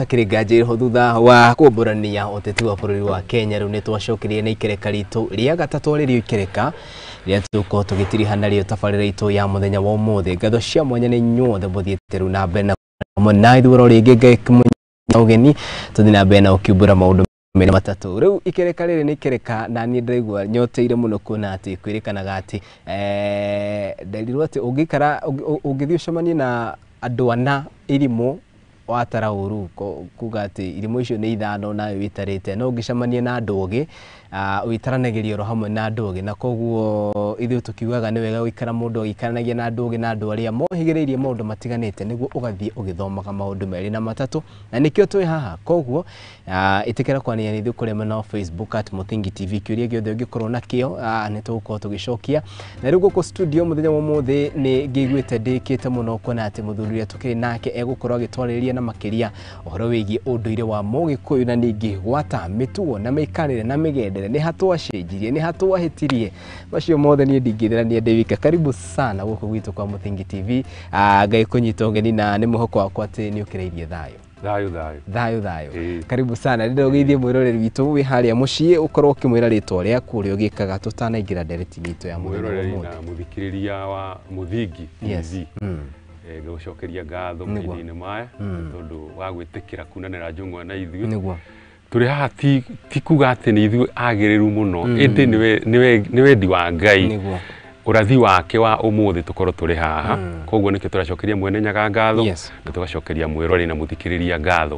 Hatakĩrĩ nganja ĩho thutha wa kumbũrania ũteti wa bũrũri wa Kenya rĩu nĩ twacokerie na ikereka ritũ rĩa gatatũ rĩrĩo ikereka rĩrĩa tũgũkorwo tũgĩtiriha narĩo tabarĩra itũ ya mũthenya wa ũmũthĩ. Ngatho cia mwanya nĩ inyuothe mũthiĩte rĩu na mbere na hamwe na ithuĩ rĩngĩ Ngai kĩmũnyita ũgeni tũthiĩ na mbere na ũkiumbũra maũndũ merĩ matatũ. Rĩu ikereka rĩrĩ nĩ ikereka na niĩ ndĩraigua nyoteire mũno kuona atĩ kwĩrĩkanaga atĩ nderirwo atĩ ũngĩikara ũngĩthiĩ ũcemanie na andũ ana irimũ watara ũru kuga atĩ irimũ icio nĩ ithano nawe wĩtarĩte, no ũngĩcemania na andũ ogĩ ũitaranagĩria oro hamwe na andũ ogĩ, na koguo ithuĩ tũkiugaga nĩ wega gũikara mũndũ agĩikaranagia na andũ ogĩ na andũ arĩa mohĩgĩrĩirie maũndũ matiganĩte nĩguo ũgathiĩ ũgĩthomaga maũndũ merĩ na matatũ, na nĩkĩo twĩ haha. Koguo ĩtĩkĩra kwaranĩria na ithuĩ kũrĩa mwena wa Facebook at Mũthingi TV, kĩũria gĩothe ũngĩkorwo nakĩo nĩ tũgũkorwo tũgĩcokia. Na rĩu gũkũ studio mũthenya wa ũmũthĩ nĩ ngĩiguĩte ndĩkĩte mũno kuona atĩ mũthuri ũrĩa tũkĩrĩ nake egũkorwo agĩtwarĩrĩria na makĩria ũhoro wĩgiĩ ũndũire wa Mũgĩkũyũ na ningĩ gwata mĩtugo na mĩikarĩre na mĩgendere, nĩ hatwacenjirie, nĩ hatwahĩtirie, macio mothe niĩ ndingĩthĩrania ndĩ wika. Karibu sana gũkũ gwitũ kwa Mũthingi TV. Ngai kũnyita ũgeni na nĩ mwĩhoko wakwa atĩ nĩ ũkĩrĩirie thayũ. Thayũ thayũ. Thayũ thayũ. Karibu sana. Ndĩrenda ũgeithie mwĩroreri witũ wĩ harĩa mũciĩ ũkorwo ũkĩmwĩra rĩtwa rĩaku ũrĩa ũgĩkaga tũtanaingĩra ndereti-inĩ itũ ya mũthenya wa Mwĩroreri ũmũthĩ. na mũthikĩrĩria wa Mũthingi TV. Ngũcokeria ngatho mahinda-inĩ maya tondũ wa gwĩtĩkĩra kunanĩra njũng'wa na ithuĩ. Nĩguo. Tũrĩ haha ti kuga atĩ nĩ ithuĩ agĩrĩru mũno, ĩndĩ nĩ wendi wa Ngai. Nĩguo. Ũrathi wake wa ũmũthĩ tũkorwo tũrĩ haha. Koguo nĩkĩo tũracokeria Mwene Nyaga ngatho na tũgacokeria mwĩroreri na mũthikĩrĩria ngatho.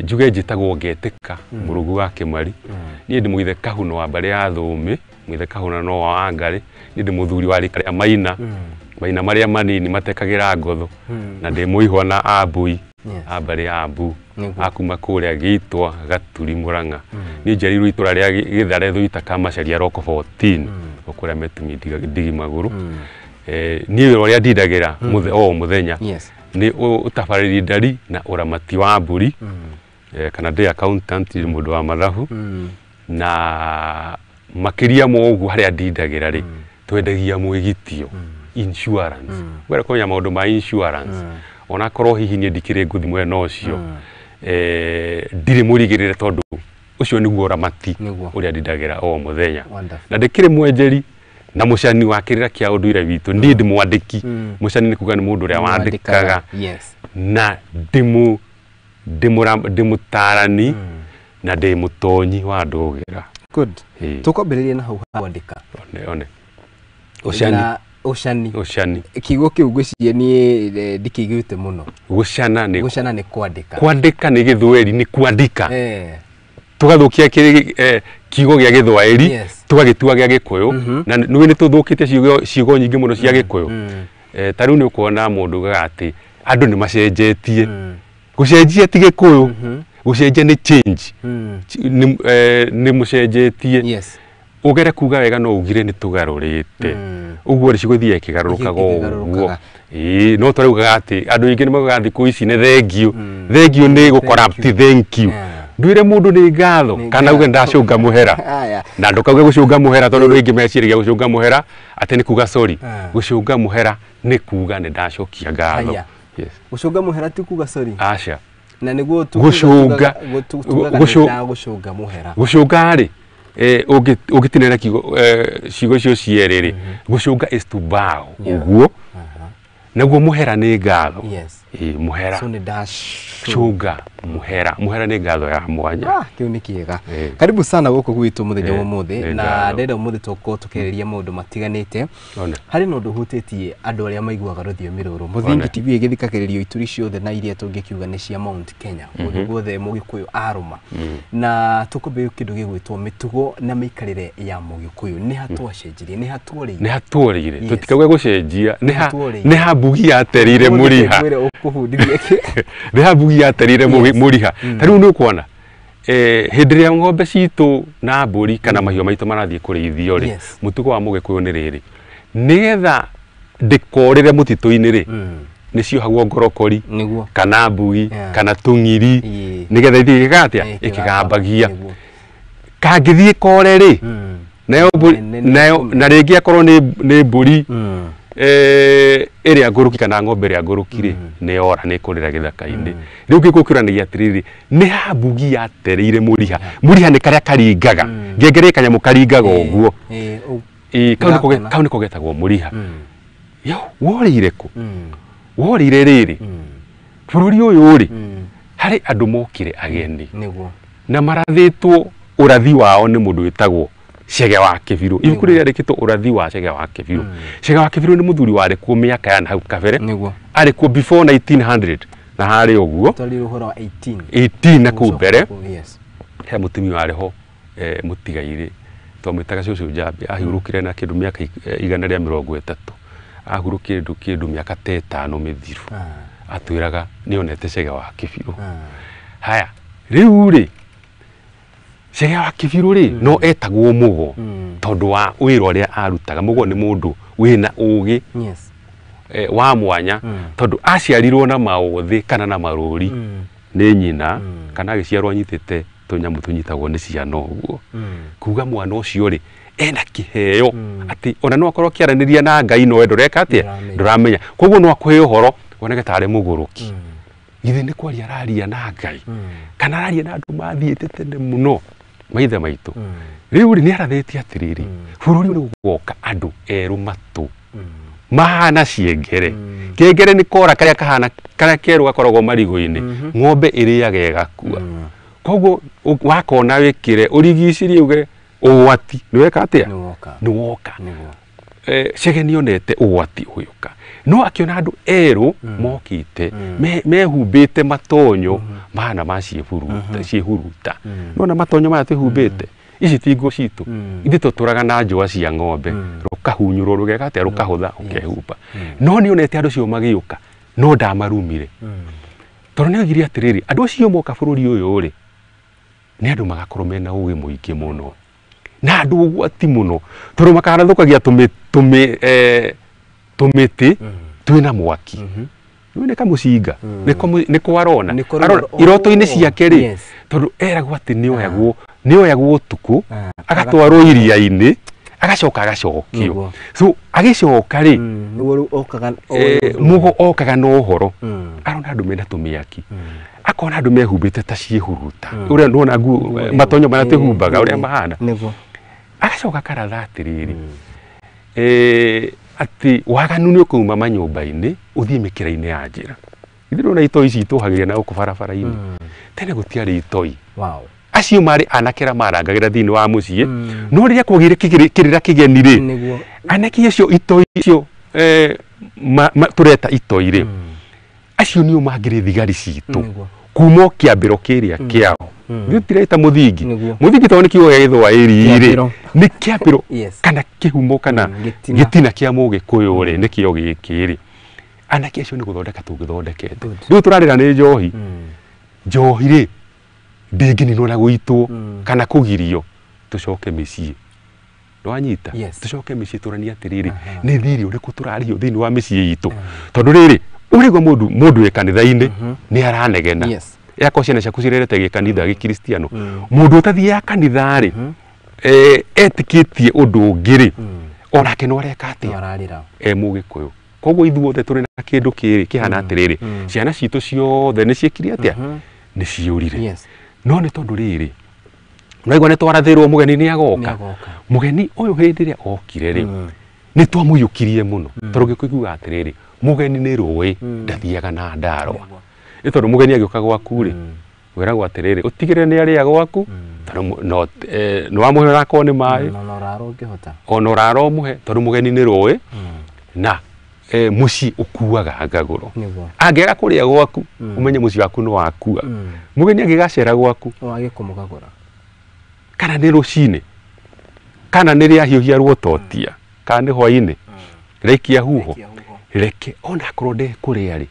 Njuge njĩtagwo Ngetĩka Mũrũgu wa Kĩmari. Niĩ ndĩ mũithe Kahuno wa mbarĩ ya Thũũmĩ, mũithe Kahuno no wa Wangarĩ. Niĩ ndĩ mũthuri wa rika rĩa Maina, Maina marĩa manini matekagĩra ngotho, na ndĩ mũihwa na Ambui a mbarĩ ya Ambu akuma kũrĩa Gĩitwa Gaturi Mũrang'a. Niĩ njiarĩirwo itũra rĩa Gĩthare Thũita Kamacaria Roko 14 o kũrĩa Metumi Ndigi Magũrũ. Niĩ wĩra ũrĩa ndindagĩra o mũthenya nĩ ũtabarĩri ndari na ũramati wa mbũri, kana ndĩ accountant, ndĩ mũndũ wa mathabu, na makĩria ma ũguo harĩa ndindagĩra rĩ, twendagia mwĩgitio insurance. Wenda kũmenya maũndũ ma insurance, onakorwo hihi niĩ ndikĩrĩ ngũthi mwena ũcio, ndirĩ mũrigĩrĩre tondũ ũcio nĩguo ũramati ũrĩa ndindagĩra o mũthenya. Na ndĩkĩrĩ mwenjeri na mũcani wa kĩrĩra kĩa ũndũire witũ. Niĩ ndĩ mwandĩki. Mũcani nĩ kuga nĩ mũndũ ũrĩa wandĩkaga, na ndĩ mũtarani na ndĩ mũtonyi wa ndũgĩra. Good. Tũkwambĩrĩria na hau ha kwandĩka. One one. Ũcani. Na ũcani. Ũcani. Kiugo kĩu ngwĩciria niĩ ndikĩiguĩte mũno. Gũcana nĩ Gũcana nĩ kwandĩka. Kwandĩka nĩ gĩthweri, nĩ kwandĩka. Tũgathũkia kiugo gĩa gĩthwaĩri, tũgagĩtua gĩa gĩkũyũ, na nĩũĩ nĩ tũthũkĩtie ciugo nyingĩ mũno cia gĩkũyũ. Ta rĩu nĩ ũkuona mũndũ ugaga atĩ andũ nĩ macenjetie. Gũcenjia ti gĩkũyũ, gũcenjia nĩ change. Nĩ mũcenjetie. Ũgere kuga wega no ugire nĩ tũgarũrĩte. Ũguo rĩ cigũthiĩ ikĩgarũrũkaga ũguo. Ĩĩ, no tũraugaga atĩ andũ aingĩ nĩ maugaga thikũ ici nĩ thengiũ. Thengiũ nĩ gũ-corrupt thank you. Ndwĩre mũndũ nĩ ngatho kana uge ndacũnga mũhera. Na ndũkauge gũcũnga mũhera tondũ andũ aingĩ meciragia gũcũnga mũhera atĩ nĩ kuga sorry. Gũcũnga mũhera nĩ kuga nĩ ndacokia ngatho. Gũcũnga mũhera ti kuga sorry. Aca. Na nĩguo Gũcũnga gũcũnga mũhera. Gũcũnga rĩ, ũngĩtinĩra kiugo ciugo icio cierĩ rĩ, gũcũnga is to bow ũguo, naguo mũhera nĩ ngatho. Mũhera. So nĩ ndacũnga mũhera. Mũhera nĩ ngatho ya mwanya. Kĩu nĩ kĩega. Karibu sana gũkũ gwitũ mũthenya wa ũmũthĩ, na ndĩrenda ũmũthĩ tũkorwo tũkĩarĩria maũndũ matiganĩte. Harĩ na ũndũ ũhutĩtie andũ arĩa maiguaga rũthiomi rũrũ. Mũthingi TV ĩgĩthikagĩrĩrio ituri ciothe na iria tũngĩkiuga nĩ cia Mount Kenya, kũndũ guothe Mũgĩkũyũ arũma. Na tũkũmbĩrĩria kĩndũ gĩgwĩtwo mĩtugo na mĩikarĩre ya Mũgĩkũyũ. Nĩ hatwacenjirie, nĩ hatuorĩire. Nĩ hatuorĩire. Tũtikauge gũcenjia, nĩ ha mbugi yaterire mũriha. Nĩ ha mbugi yaterire mũriha. Ta rĩu nĩ ũkuona hĩndĩ ĩrĩa ng'ombe citũ na mbũri kana mahiũ maitũ marathiĩ kũrĩithio rĩ, mũtugo wa Mũgĩkũyũ nĩ rĩrĩ, nĩgetha ndĩkorĩre mũtitũ-inĩ rĩ, nĩ ciohagwo ngorokori kana mbugi kana tũng'iri, nĩgetha ithiĩ ĩgĩka atĩa, ĩkĩgambagia. Kangĩthiĩ kore rĩ, nayo na rĩngĩ akorwo nĩ mbũri ĩrĩa ngũrũki kana ng'ombe ĩrĩa ngũrũki rĩ nĩ yora nĩ kũrĩra gĩthaka-inĩ. Rĩu gĩkũkĩũranagia atĩrĩrĩ, nĩ ha mbugi yatereire mũriha. Mũriha nĩ karĩa karingaga, ngengere kanyamũ karingaga ũguo. Kau nĩko getagwo mũriha. Yo, worĩire kũ? Worĩire rĩrĩ, bũrũri ũyũ rĩ, harĩ andũ mokire ageni na marathĩtwo ũrathi wao nĩ mũndũ wĩtagwo Chege wa Kĩbirũ. Ibuku rĩrĩa rĩandĩkĩtwo ũrathi wa Chege wa Kĩbirũ. Chege wa Kĩbirũ nĩ mũthuri warĩ kuo mĩaka ya na hau kabere. Arĩ kuo before 1900 na harĩ ũguo. Twarĩ ũhoro wa 18 na kũu mbere. He mũtumia warĩ ho mũtigairĩ twamwĩtaga cũcũ Njambi, ahurũkire na kĩndũ mĩaka 130. Ahurũkire kĩndũ mĩaka ta 5 mĩthiru. Atwĩraga nĩonete Chege wa Kĩbirũ. Haya, rĩu rĩ Chege wa Kĩbirũ rĩ no etagwo mũgo tondũ wa wĩra ũrĩa arutaga. Mũgo nĩ mũndũ wĩna ũgĩ wa mwanya tondũ aciarirwo na maũthĩ kana na marũri nĩ nyina, kana agĩciarwo anyitĩte tũnyamũ tũnyitagwo nĩ ciana ũguo. Kuga mwana ũcio rĩ ena kĩheo atĩ ona no akorwo akĩaranĩria na Ngai no we ndũreka atĩa, ndũramenya. Koguo no akũhe ũhoro woneke tarĩ mũgũrũki. Githĩ nĩ kwaria araria na Ngai kana araria na andũ mathiĩte tene mũno maithe maitũ. Rĩu rĩ nĩ arathĩtie atĩrĩrĩ, bũrũri nĩ gũgoka andũ erũ matũ mahana ciengere. Kĩengere nĩ kora karĩa kahana karĩa kerũ gakoragwo marigũ-inĩ, ng'ombe ĩrĩaga ĩgakua. Koguo wakona wĩkĩre ũrigicirie uge ũgwati nĩ weka atĩa, nĩ woka. Chege nĩonete ũgwati ũgĩũka, no akĩona andũ erũ mokĩte mehumbĩte matonyo mahana ma ciĩhuruta. Nona matonyo maya twĩhumbĩte ici ti nguo citũ, ithuĩ tũtũraga na njũa cia ng'ombe, rũkahunyũrwo rũgeka atĩa, rũkahũtha ũkehumba. No nĩonete andũ acio magĩũka no ndamarumire, tondũ nĩoigire atĩrĩrĩ, andũ acio moka bũrũri ũyũ rĩ nĩ andũ magakorwo mena ũgĩ mũingĩ mũno na andũ ũgwati mũno, tondũ makarathũkagia tũmĩtĩ twĩna mwaki. Rĩu nĩ kamũcinga, nĩko arona iroto-inĩ ciake rĩ, tondũ eragwo atĩ nĩoyagwo ũtukũ agatwarwo iria-inĩ agacoka agacokio. So agĩcoka rĩ, mũgo okaga na ũhoro, arona andũ mena tũmĩaki, akona andũ mehumbĩte ta ciĩhuruta, ũrĩa nĩwona matonyo marĩa twĩhumbaga ũrĩa mahana. Agacoka akaratha atĩrĩrĩ, atĩ waganu nĩ ũkauma manyũmba-inĩ ũthiĩ mĩkĩra-inĩ ya njĩra. Ithuĩ ndũrona itoi ici itũhagĩria na gũkũ barabara-inĩ. Tene gũtiarĩ itoi. Acio marĩ anake arĩa marangagĩra thĩinĩ wa mũciĩ, no rĩrĩa kwagĩire kĩrĩra kĩgeni rĩ, anake acio itoi icio tũreta itoi rĩ, acio nĩo mangĩrĩ thigari citũ kuma kĩambĩro kĩrĩa kĩao. Ithuĩ tũtireta mũthingi. Mũthingi tondũ nĩ kiugo gĩa Gĩthwaĩri rĩ, nĩ kĩambĩro kana kĩhumo kana gĩtina kĩa Mũgĩkũyũ rĩ, nĩkĩo gĩkĩ rĩ. Anake acio nĩ gũthondeka tũngĩthondekete. Rĩu tũrarĩra nĩ njohi. Njohi rĩ ndĩngĩninwo na gũitwo kana kũgirio, tũcoke mĩciĩ. Nĩwanyita? Tũcoke mĩciĩ tũranie atĩrĩrĩ, nĩ thirĩ ũrĩkũ tũrarĩhio thĩinĩ wa mĩciĩ itũ. Tondũ rĩrĩ, ũraigua mũndũ wĩ kanitha-inĩ nĩ aranegena. Akorwo ciana ciaku cirerete gĩkanitha gĩkiristiano, mũndũ ũtathiaga kanitha rĩ, etĩkĩtie ũndũ ũngĩ rĩ, onake no areka atĩa? E Mũgĩkũyũ. Koguo ithuothe tũrĩ na kĩndũ kĩrĩ kĩhana atĩrĩrĩ, ciana citũ ciothe nĩ ciĩkire atĩa? Nĩ ciũrire. No nĩ tondũ rĩrĩ, ũraigua nĩ twarathĩrwo mũgeni nĩ agoka. Mũgeni ũyũ hĩndĩ ĩrĩa okire rĩ, nĩ twamũiyũkirie mũno. Tondũ gĩkũiguaga atĩrĩrĩ, mũgeni nĩ rũĩ, ndathiaga na ndarwa. Nĩ tondũ mũgeni agĩũka gwaku rĩ, wĩragwo atĩrĩrĩ, ũtigĩrĩre nĩ arĩa gwaku, tondũ nĩ wamũhe onakorwo nĩ maĩ, ona ũrara ũmũhe, tondũ mũgeni nĩ rũĩ, na mũciĩ ũkuaga ngagũro. Angĩaga kũrĩa gwaku, ũmenye mũciĩ waku nĩ wakua. Mũgeni angĩgacera gwaku, kana nĩ rũcinĩ, kana nĩ rĩahiũhia ruototia, kana nĩ hwainĩ, rĩaikia huho, reke onakorwo ndekũrĩa rĩ,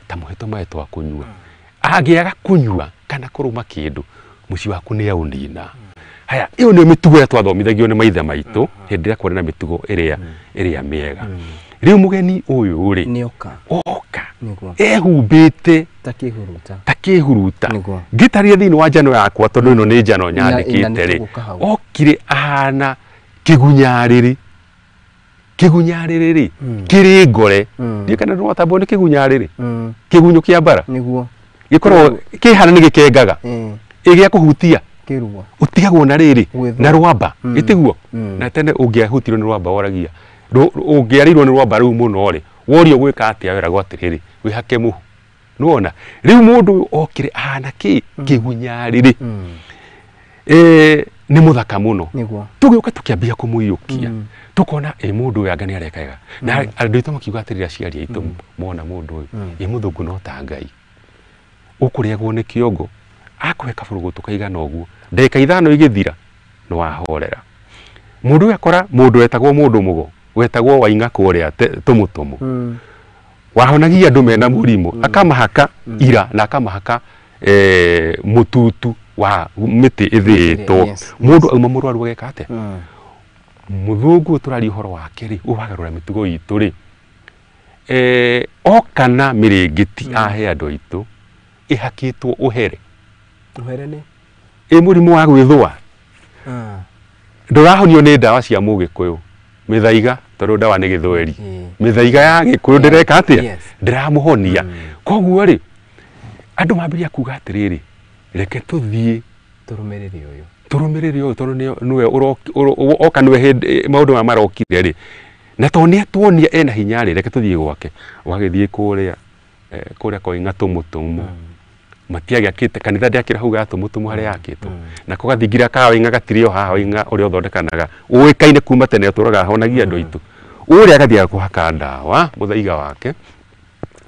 ta mũhe tũmaĩ twa kũnyua. Angĩaga kũnyua kana kũrũma kĩndũ, mũciĩ waku nĩ aũnina. Haya, ĩyo nĩyo mĩtugo ĩrĩa twathomithagio nĩ maithe maitũ hĩndĩ ĩrĩa kwarĩ na mĩtugo ĩrĩa mĩega. Rĩu mũgeni ũyũ rĩ, oka ehumbĩte ta kĩhuruta. Ngĩtarĩria thĩinĩ wa njano yakwa, tondũ ĩno nĩ njano nyandĩkĩte rĩ, okire ahana kĩgunyarĩrĩ. Kĩgunyarĩrĩ rĩ kĩrĩ ngore ndiĩ kana nĩwatambwo nĩ kĩgunyarĩrĩ kĩgunyũ kĩa mbara nĩguo gĩkoragwo kĩhana nĩ gĩkengaga ĩgĩa kũhutia kĩruo ũtigagwo na rĩrĩ na rwamba ĩtiguo na tene ũngĩahutirwo nĩ rwamba woragia ũngĩarĩirwo nĩ rwamba rũu mũno rĩ worio gwĩka atĩa weragwo atĩrĩrĩ wĩhake mũhu nĩwona rĩu mũndũ ũyũ okire ahana kĩ kĩgunyarĩrĩ nĩ mũthaka mũno tũgĩũka tũkĩambia kũmũiyũkia tukona ĩ mũndũ ũyũ anga nĩ areka wega na andũ aitũ makiuga atĩrĩrĩ aciari aitũ mona mũndũ ũyũ ĩ mũthũngũ no ta Ngai ũkũrĩagwo nĩ kĩongo akũhe kabũrũgũtũ kaigana ũguo ndagĩka 5 igĩthira nĩ wahorera mũndũ ũyũ akora mũndũ wetagwo mũndũ mũgo wetagwo Waing'a kũrĩa tũmũtũmũ wahonagia andũ mena mũrimũ akamahaka ira na akamahaka mũtutu wa mĩtĩ ĩthĩĩtwo mũndũ auma mũrwaru ageka atĩa mũthũngũ tũraria ũhoro wake rĩ ũwagarũra mĩtugo itũ rĩ okana mĩrĩngĩti ahe andũ aitũ ĩhakĩtwo ũhere ũhere nĩ ĩ mũrimũ wa gwĩthũa ndũrahonio nĩ ndawa cia mũgĩkũyũ mĩthaiga tondũ ndawa nĩ gĩthweri mĩthaiga ya gĩkũyũ ndĩreka atĩa ndĩramũhonia koguo rĩ andũ mambĩrĩria kuga atĩrĩrĩ reke tũthiĩ tũrũmĩrĩre ũyũ tũrũmĩrĩre ũyũ tondũ nĩwe oka nĩwe hĩndĩ maũndũ maya marokire rĩ na tondũ nĩ atuonia ena hinya rĩ reke tũthiĩ gwake ũgagĩthiĩ kũrĩa kũrĩa kwa Waing'a tũmũtũmũ matiagĩakĩte kanitha ndĩakĩra hau ga tũmũtũmũ harĩa yakĩtwo na ko gathingira ka Waing'a gatirĩ o haha Waing'a ũrĩa ũthondekanaga ũĩkaine kuma tene ũtũraga ahonagia andũ aitũ ũrĩa agathiaga kũhaka ndawa mũthaiga wake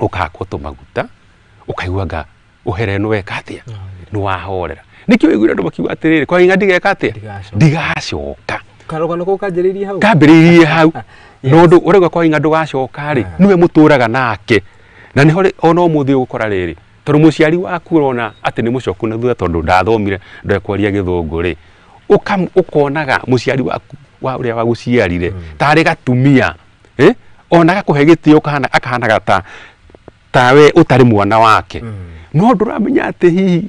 ũkahakwo tũmaguta ũkaigua nga ũhere nĩ weka atĩa nĩ wahorera nĩkĩo wĩiguire andũ makiuga atĩrĩrĩ kwa Waing'a ndigeka atĩa ndigacoka karũgano kau kanjĩrĩirie hau kambĩrĩirie hau na ũndũ ũrauga kwa Waing'a ndũgacoka rĩ nĩwe mũtũraga nake na nĩho ona ũmũthĩ ũgũkora rĩrĩ tondũ mũciari waku ũrona atĩ nĩ mũcoku na thutha tondũ ndathomire ndekwaria gĩthũngũ rĩ ũkonaga mũciari waku wa ũrĩa wagũciarire tarĩ gatumia ona agakũhe gĩtĩo akahanaga tawe ũtarĩ mwana wake no ndũramenya atĩ hihi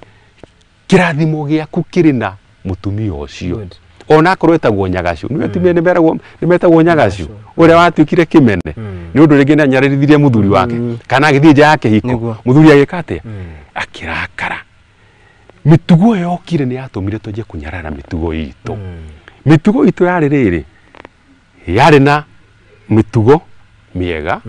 kĩrathimo gĩaku kĩrĩ na mũtumia ũcio ona akorwo etagwo Nyagacu nĩ atumia nĩ metagwo Nyagacu ũrĩa watuĩkire kĩmene nĩ ũndũ rĩngĩ nĩanyaririthirie mũthuri wake kana agĩthiĩ nja ya kĩhiko mũthuri agĩka atĩa akĩrakara mĩtugo ĩyo yokire nĩ yatũmire twanjie kũnyarara mĩtugo itũ mĩtugo itũ yarĩ rĩrĩ yarĩ na mĩtugo mĩega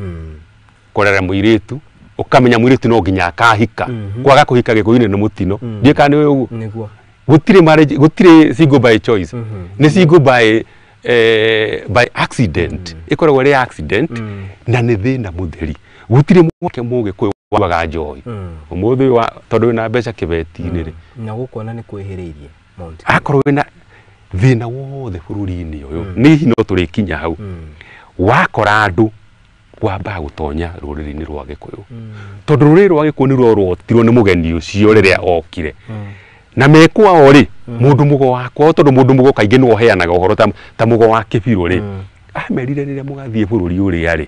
kũrera mũirĩtu ũkamenya mũirĩtu no nginya akahika kwaga kũhika gĩkũyũ-inĩ nĩ mũtino ndiĩ kana nĩ ũguo nĩguo gũtirĩ marriage gũtirĩ single by choice nĩ single by by accident ĩkoragwo ĩrĩ accident na nĩ thĩna mũtheri gũtirĩ mwake mũgĩkũyũ waga njohi ũmũthĩ wa tondũ wĩna mbeca kĩbeti-inĩ rĩ na gũkuona nĩ kwĩhĩrĩirie akorwo wĩna thĩna wothe bũrũri-inĩ ũyũ nĩ hihi no tũrĩkinya hau wakora andũ wambaga gũtonya rũrĩrĩ-inĩ rwa gĩkũyũ tondũ rũrĩrĩ rwa gĩkũyũ nĩruo rwotirwo nĩ mũgeni ũcio rĩrĩa okire na mekwao rĩ mũndũ mũgo wakwao tondũ mũndũ mũgo kaingĩ nĩwe ũheanaga ũhoro ta mũgo wa kĩbirũ rĩ amerire rĩrĩa mũgathiĩ bũrũri ũrĩa rĩ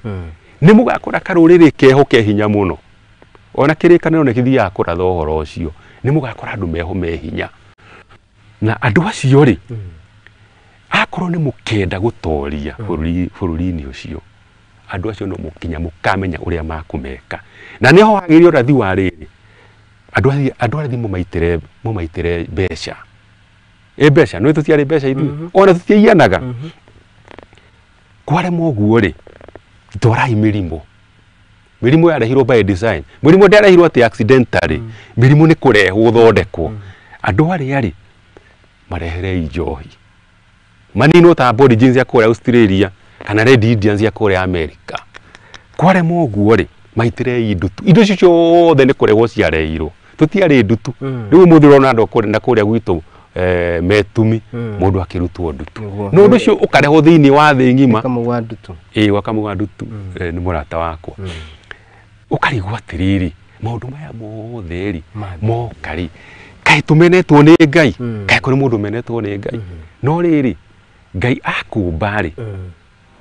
nĩ mũgakora karũrĩrĩ keho ke hinya mũno ona kĩrĩkanĩro nĩ gĩthiaga kũratha ũhoro ũcio nĩ mũgakora andũ meho me hinya na andũ acio rĩ akorwo nĩ mũkenda gũtoria bũrũri-inĩ ũcio andũ acio no mũkinya mũkamenya ũrĩa makũmeka na nĩho wagĩrĩire ũrathi wa rĩrĩ andũ arĩa mũmaitĩre mbeca ĩ mbeca nĩ tũtiarĩ mbeca ithuĩ ona tũtiaiyanaga kwarema ũguo rĩ twarai mĩrimũ mĩrimũ yarehirwo by design mĩrimũ ndĩarehirwo atĩ accidentally mĩrimũ nĩ kũrehwo ũthondekwo andũ arĩa rĩ mareherei njohi maninwo ta Aborigines ya kũrĩa Australia kana Red Indians ya kũrĩa America kwarema ũguo rĩ maitĩrei ndutu indo icio ciothe nĩ kũrehwo ciarehirwo tũtiarĩ ndutu rĩu ũmũthĩ ũrona andũ na kũrĩa gwitũ metumi mũndũ akĩrutwo ndutu no ũndũ ũcio ũkarehwo thĩinĩ wa thĩ ng'ima ĩĩ wakamũgwa ndutu nĩ mũrata wakwa ũkarigwo atĩrĩrĩ maũndũ maya mothe rĩ moka rĩ kaĩ tũmenetwo nĩ Ngai kaĩ kũrĩ mũndũ ũmenetwo nĩ Ngai no rĩrĩ Ngai akũmba rĩ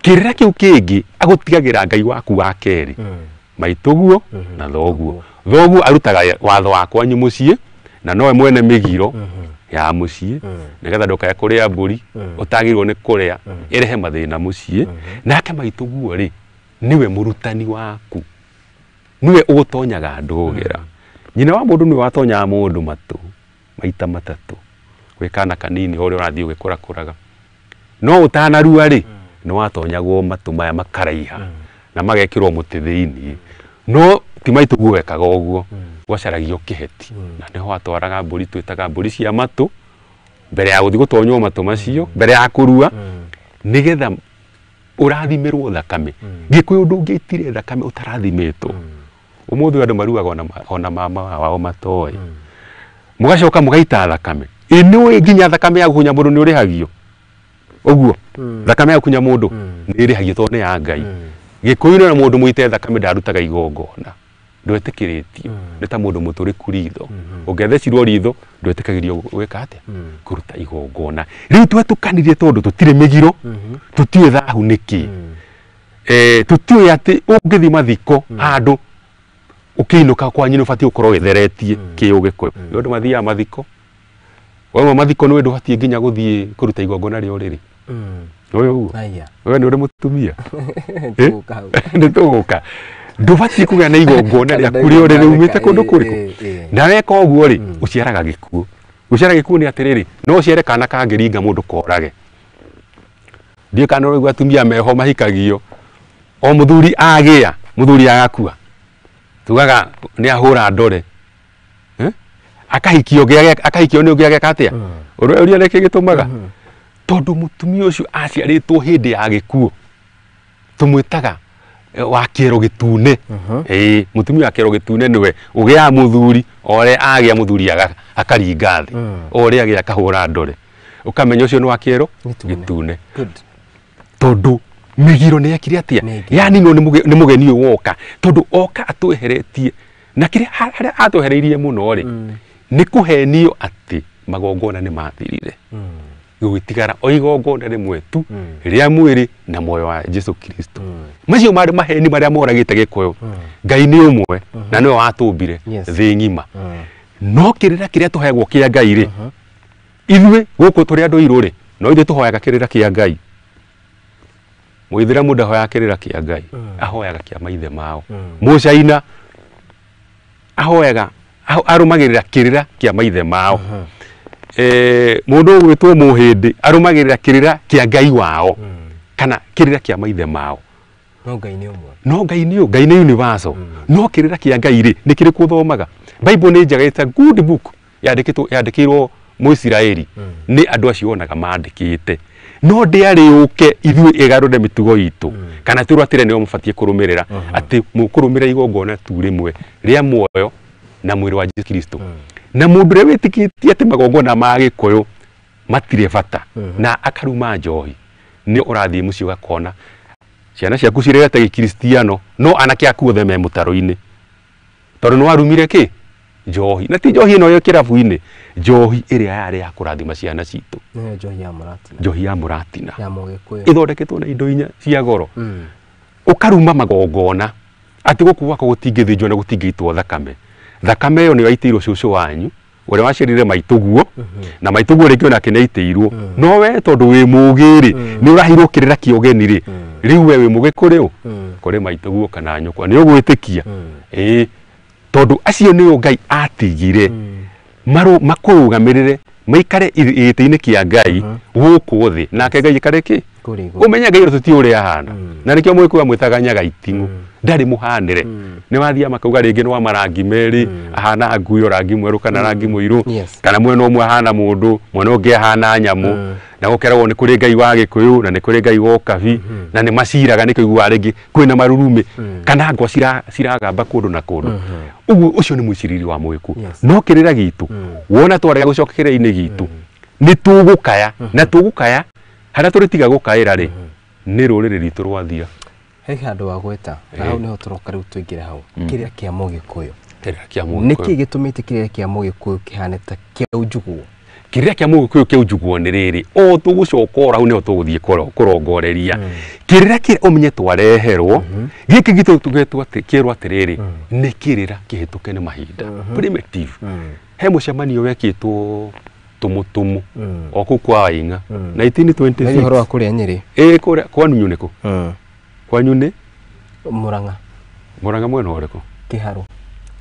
kĩrĩra kĩu kĩngĩ agũtigagĩra Ngai waku wa kerĩ maitũguo na thoguo thoguo arutaga watho wa kwanyu mũciĩ Na nowe mwene mĩgiro ya mũciĩ nĩgetha ndũkae kũrĩa mbũri ũtagĩrĩirwo nĩ kũrĩa ĩrehe mathĩna mũciĩ. Nake maitũguo rĩ niwe mũrutani waku, niwe ũgũtonyaga ndũgĩra. Nyina wa mũndũ niwe watonyaga mũndũ matũ maita matatũ wĩ kana kanini ũrĩa ũrathiĩ ũgĩkũrakũraga, no ũtanarua rĩ nĩ watonyagwo matũ maya makaraiha na magekĩrwo mũtĩ thĩinĩ. No ti maitũguo wekaga ũguo, gwacaragio kĩheti na nĩho watwaraga mbũri twĩtaga mbũri cia matũ mbere ya gũthiĩ gũtonywo matũ macio mbere ya kũrua nĩgetha ũrathimĩrwo thakame. Gĩkũyũ ndũngĩitire thakame ũtarathimĩtwo. Ũmũthĩ andũ maruaga ona mama wao matoĩ, mũgacoka mũgaita thakame. Ĩ nĩũĩ nginya thakame ya gũkunya mũndũ nĩ ũrĩhagio ũguo? Thakame ya gũkunya mũndũ nĩ ĩrĩhagio tondũ nĩ ya Ngai. Gĩkũyũ na mũndũ mũite thakame ndarutaga igongona, ndwetĩkĩrĩtio, nĩ ta mũndũ mũtũrĩku ritho. Ũngĩthecirwo ritho ndwetĩkagĩrio gwĩka atĩa? Kũruta igongona. Rĩu twetũkanirie tondũ tũtirĩ mĩgiro, tũtiũĩ thahu nĩkĩ, tũtiũĩ atĩ ũngĩthiĩ mathiko handũ ũkĩinũka kwanyu nĩ ũbatiĩ gũkorwo wĩtheretie kĩũgĩkũyũ. Nĩ ũndũ mathiaga mathiko, wauma mathiko nĩ ndũbatiĩ nginya gũthiĩ kũruta igongona rĩa ũrĩrĩ. Ũyũ ũguo we nĩ ũrĩ mũtumia nĩ tũgũka, ndũbatiĩ kũgĩa na igongona rĩaku rĩa ũrĩrĩ umĩte kũndũ kũrĩkũ. Na weka ũguo rĩ ũciaraga gĩkuũ. Gũciara gĩkuũ nĩ atĩrĩrĩ, no ũciare kana kangĩringa mũndũ korage. Ndiũĩ kana ũraigua atumia meho mahikagio, o mũthuri agĩa mũthuri agakua, tugaga nĩ ahũra ndore, akahikio akahikio nĩ ũngĩ ageka atĩa? Ũrĩa nĩkĩ gĩtũmaga? Tondũ mũtumia ũcio aciarĩtwo hĩndĩ ya gĩkuũ, tũmwĩtaga wa kĩero gĩtune. Mũtumia wa kĩero gĩtune nĩwe ũgĩaga mũthuri, o ũrĩa agĩa mũthuri akaringa thĩ, o ũrĩa agĩa akahũra ndore, ũkamenya ũcio nĩ wa kĩero gĩtune. Tondũ mĩgiro nĩ yekire atĩa? Yaninwo nĩ mũgeni ũyũ woka, tondũ oka atweheretie na kĩrĩa harĩa atwehereirie mũno rĩ nĩ kũhenio atĩ magongona nĩ mathirire, gũgĩtigara o igongona rĩmwe tu rĩa mwĩrĩ na muoyo wa Jesu Kristo. Macio marĩ maheni marĩa moragĩte Gĩkũyũ. Ngai nĩ ũmwe na nĩwe watũmbire thĩ ng'ima. No kĩrĩra kĩrĩa tũheagwo kĩa Ngai rĩ, ithuĩ gũkũ tũrĩ andũ airũ rĩ, no ithuĩ tũhoyaga kĩrĩra kĩa Ngai. Mũithĩramu ndahoyaga kĩrĩra kĩa Ngai, ahoyaga kĩa maithe mao. Mũcaina ahoyaga arũmagĩrĩra kĩrĩra kĩa maithe mao. Mũndũ ũgwĩtwo Mũhĩndĩ arũmagĩrĩra kĩrĩra kĩa Ngai wao kana kĩrĩra kĩa maithe mao. No Ngai nĩ ũmwe. No Ngai nĩ Ngai nĩ universal. No kĩrĩra kĩa Ngai rĩ nĩ kĩrĩkũ ũthomaga? Bible nĩ njega, it's a good book, yandĩkĩtwo yandĩkĩirwo Mũisiraeli nĩ andũ acio wonaga mandĩkĩte, no ndĩarĩ ũke ithuĩ ĩgarũre mĩtugo itũ kana twĩrwo atĩrĩ nĩo mũbatiĩ kũrũmĩrĩra, atĩ mũkũrũmĩrĩra igongona tu rĩmwe rĩa muoyo na mwĩrĩ wa Jesu Kristo. Na mũndũ ũrĩa wĩtĩkĩtie atĩ magongona ma Gĩkũyũ matirĩ bata na akaruma njohi, nĩ ũrathiĩ mũciĩ ũgakona ciana ciaku cirerete gĩkristiano no anake aku othe me mũtaro-inĩ tondũ nĩ warumire kĩ? Njohi. Na ti njohi ĩno ya kĩrabu-inĩ, njohi ĩrĩa yarĩ ya kũrathima ciana citũ, njohi ya mũratina, njohi ya mũratina ya Mũgĩkũyũ ĩthondeketwo na indo inya cia goro. Ũkaruma magongona atĩ gũkũ gwakwa gũtingĩthĩnjwo na gũtingĩitwo thakame. Thakame ĩyo nĩyo yaitĩirwo cũcũ wanyu ũrĩa waciarire maitũguo, na maitũguo rĩngĩ onake nĩ aitĩirwo. No we tondũ wĩ mũũgĩ rĩ, nĩ ũraheirwo kĩrĩra kĩa ũgeni rĩ, rĩu we wĩ mũũgĩ kũrĩ ũ? Kũrĩ maitũguo kana nyũkwa. Nĩ ũgwĩtĩkia? Ĩĩ, tondũ acio nĩo Ngai atigire makũrũgamĩrĩre maikare gĩtĩ-inĩ kĩa Ngai gũkũ thĩ, nake Ngai aikare kĩ? Ũmenye Ngai ũrĩa tũtiũĩ ũrĩa ahana. Na nĩkĩo Mũgĩkũyũ amwĩtaga Nyagaiting'ũ, ndarĩ mũhanĩre. Nĩ wathiaga makauga rĩngĩ nĩ wa marangi merĩ, ahana nguyo rangi mwerũ kana rangi mũirũ, kana mwena ũmwe ahana mũndũ, mwena ũngĩ ahana nyamũ. Na gũkeragwo nĩ kũrĩ Ngai wa Gĩkũyũ na nĩ kũrĩ Ngai wa Ũkabi, na nĩ maciraga nĩkĩo iguaga rĩngĩ kwĩna marurumĩ kana ngwa ciragamba kũndũ na kũndũ. Ũguo ũcio nĩ mwĩcirĩrie wa Mũgĩkũyũ. No kĩrĩra gitũ wona twarega gũcoka kĩrĩra-inĩ gitũ nĩ tũgũkaya, na tũgũkaya harĩa tũrĩtiga gũkaĩra rĩ nĩ rũrĩrĩ rwitũ rwathira. He handũ wa gweta na hau nĩho tũroka rĩu tũingĩre hau. Kĩrĩra kĩa Mũgĩkũyũ, kĩrĩra kĩa Mũgĩkũyũ nĩkĩ gĩtũmĩte kĩrĩra kĩa Mũgĩkũyũ kĩhane ta kĩa unjuguo? Kĩrĩra kĩa Mũgĩkũyũ kĩa unjuguo nĩ rĩrĩ, o tũgũcoka oro hau nĩho tũgũthiĩ kũrongoreria. Kĩrĩra kĩrĩa ũmenye twareherwo gĩkĩ gitũ tũgetwo atĩ kĩrwo atĩrĩrĩ nĩ kĩrĩra kĩhĩtũke nĩ mahinda, primitive. He mũcemanio wekĩtwo tumutumu o kũu kwa Waing'a 1926. Ũhoro wa kũrĩa Nyĩrĩ. Ĩĩ kũrĩa kwanyu nĩ kũ? Kwanyu nĩ? Mũrang'a. Mũrang'a mwena ũrĩkũ? Kĩharũ.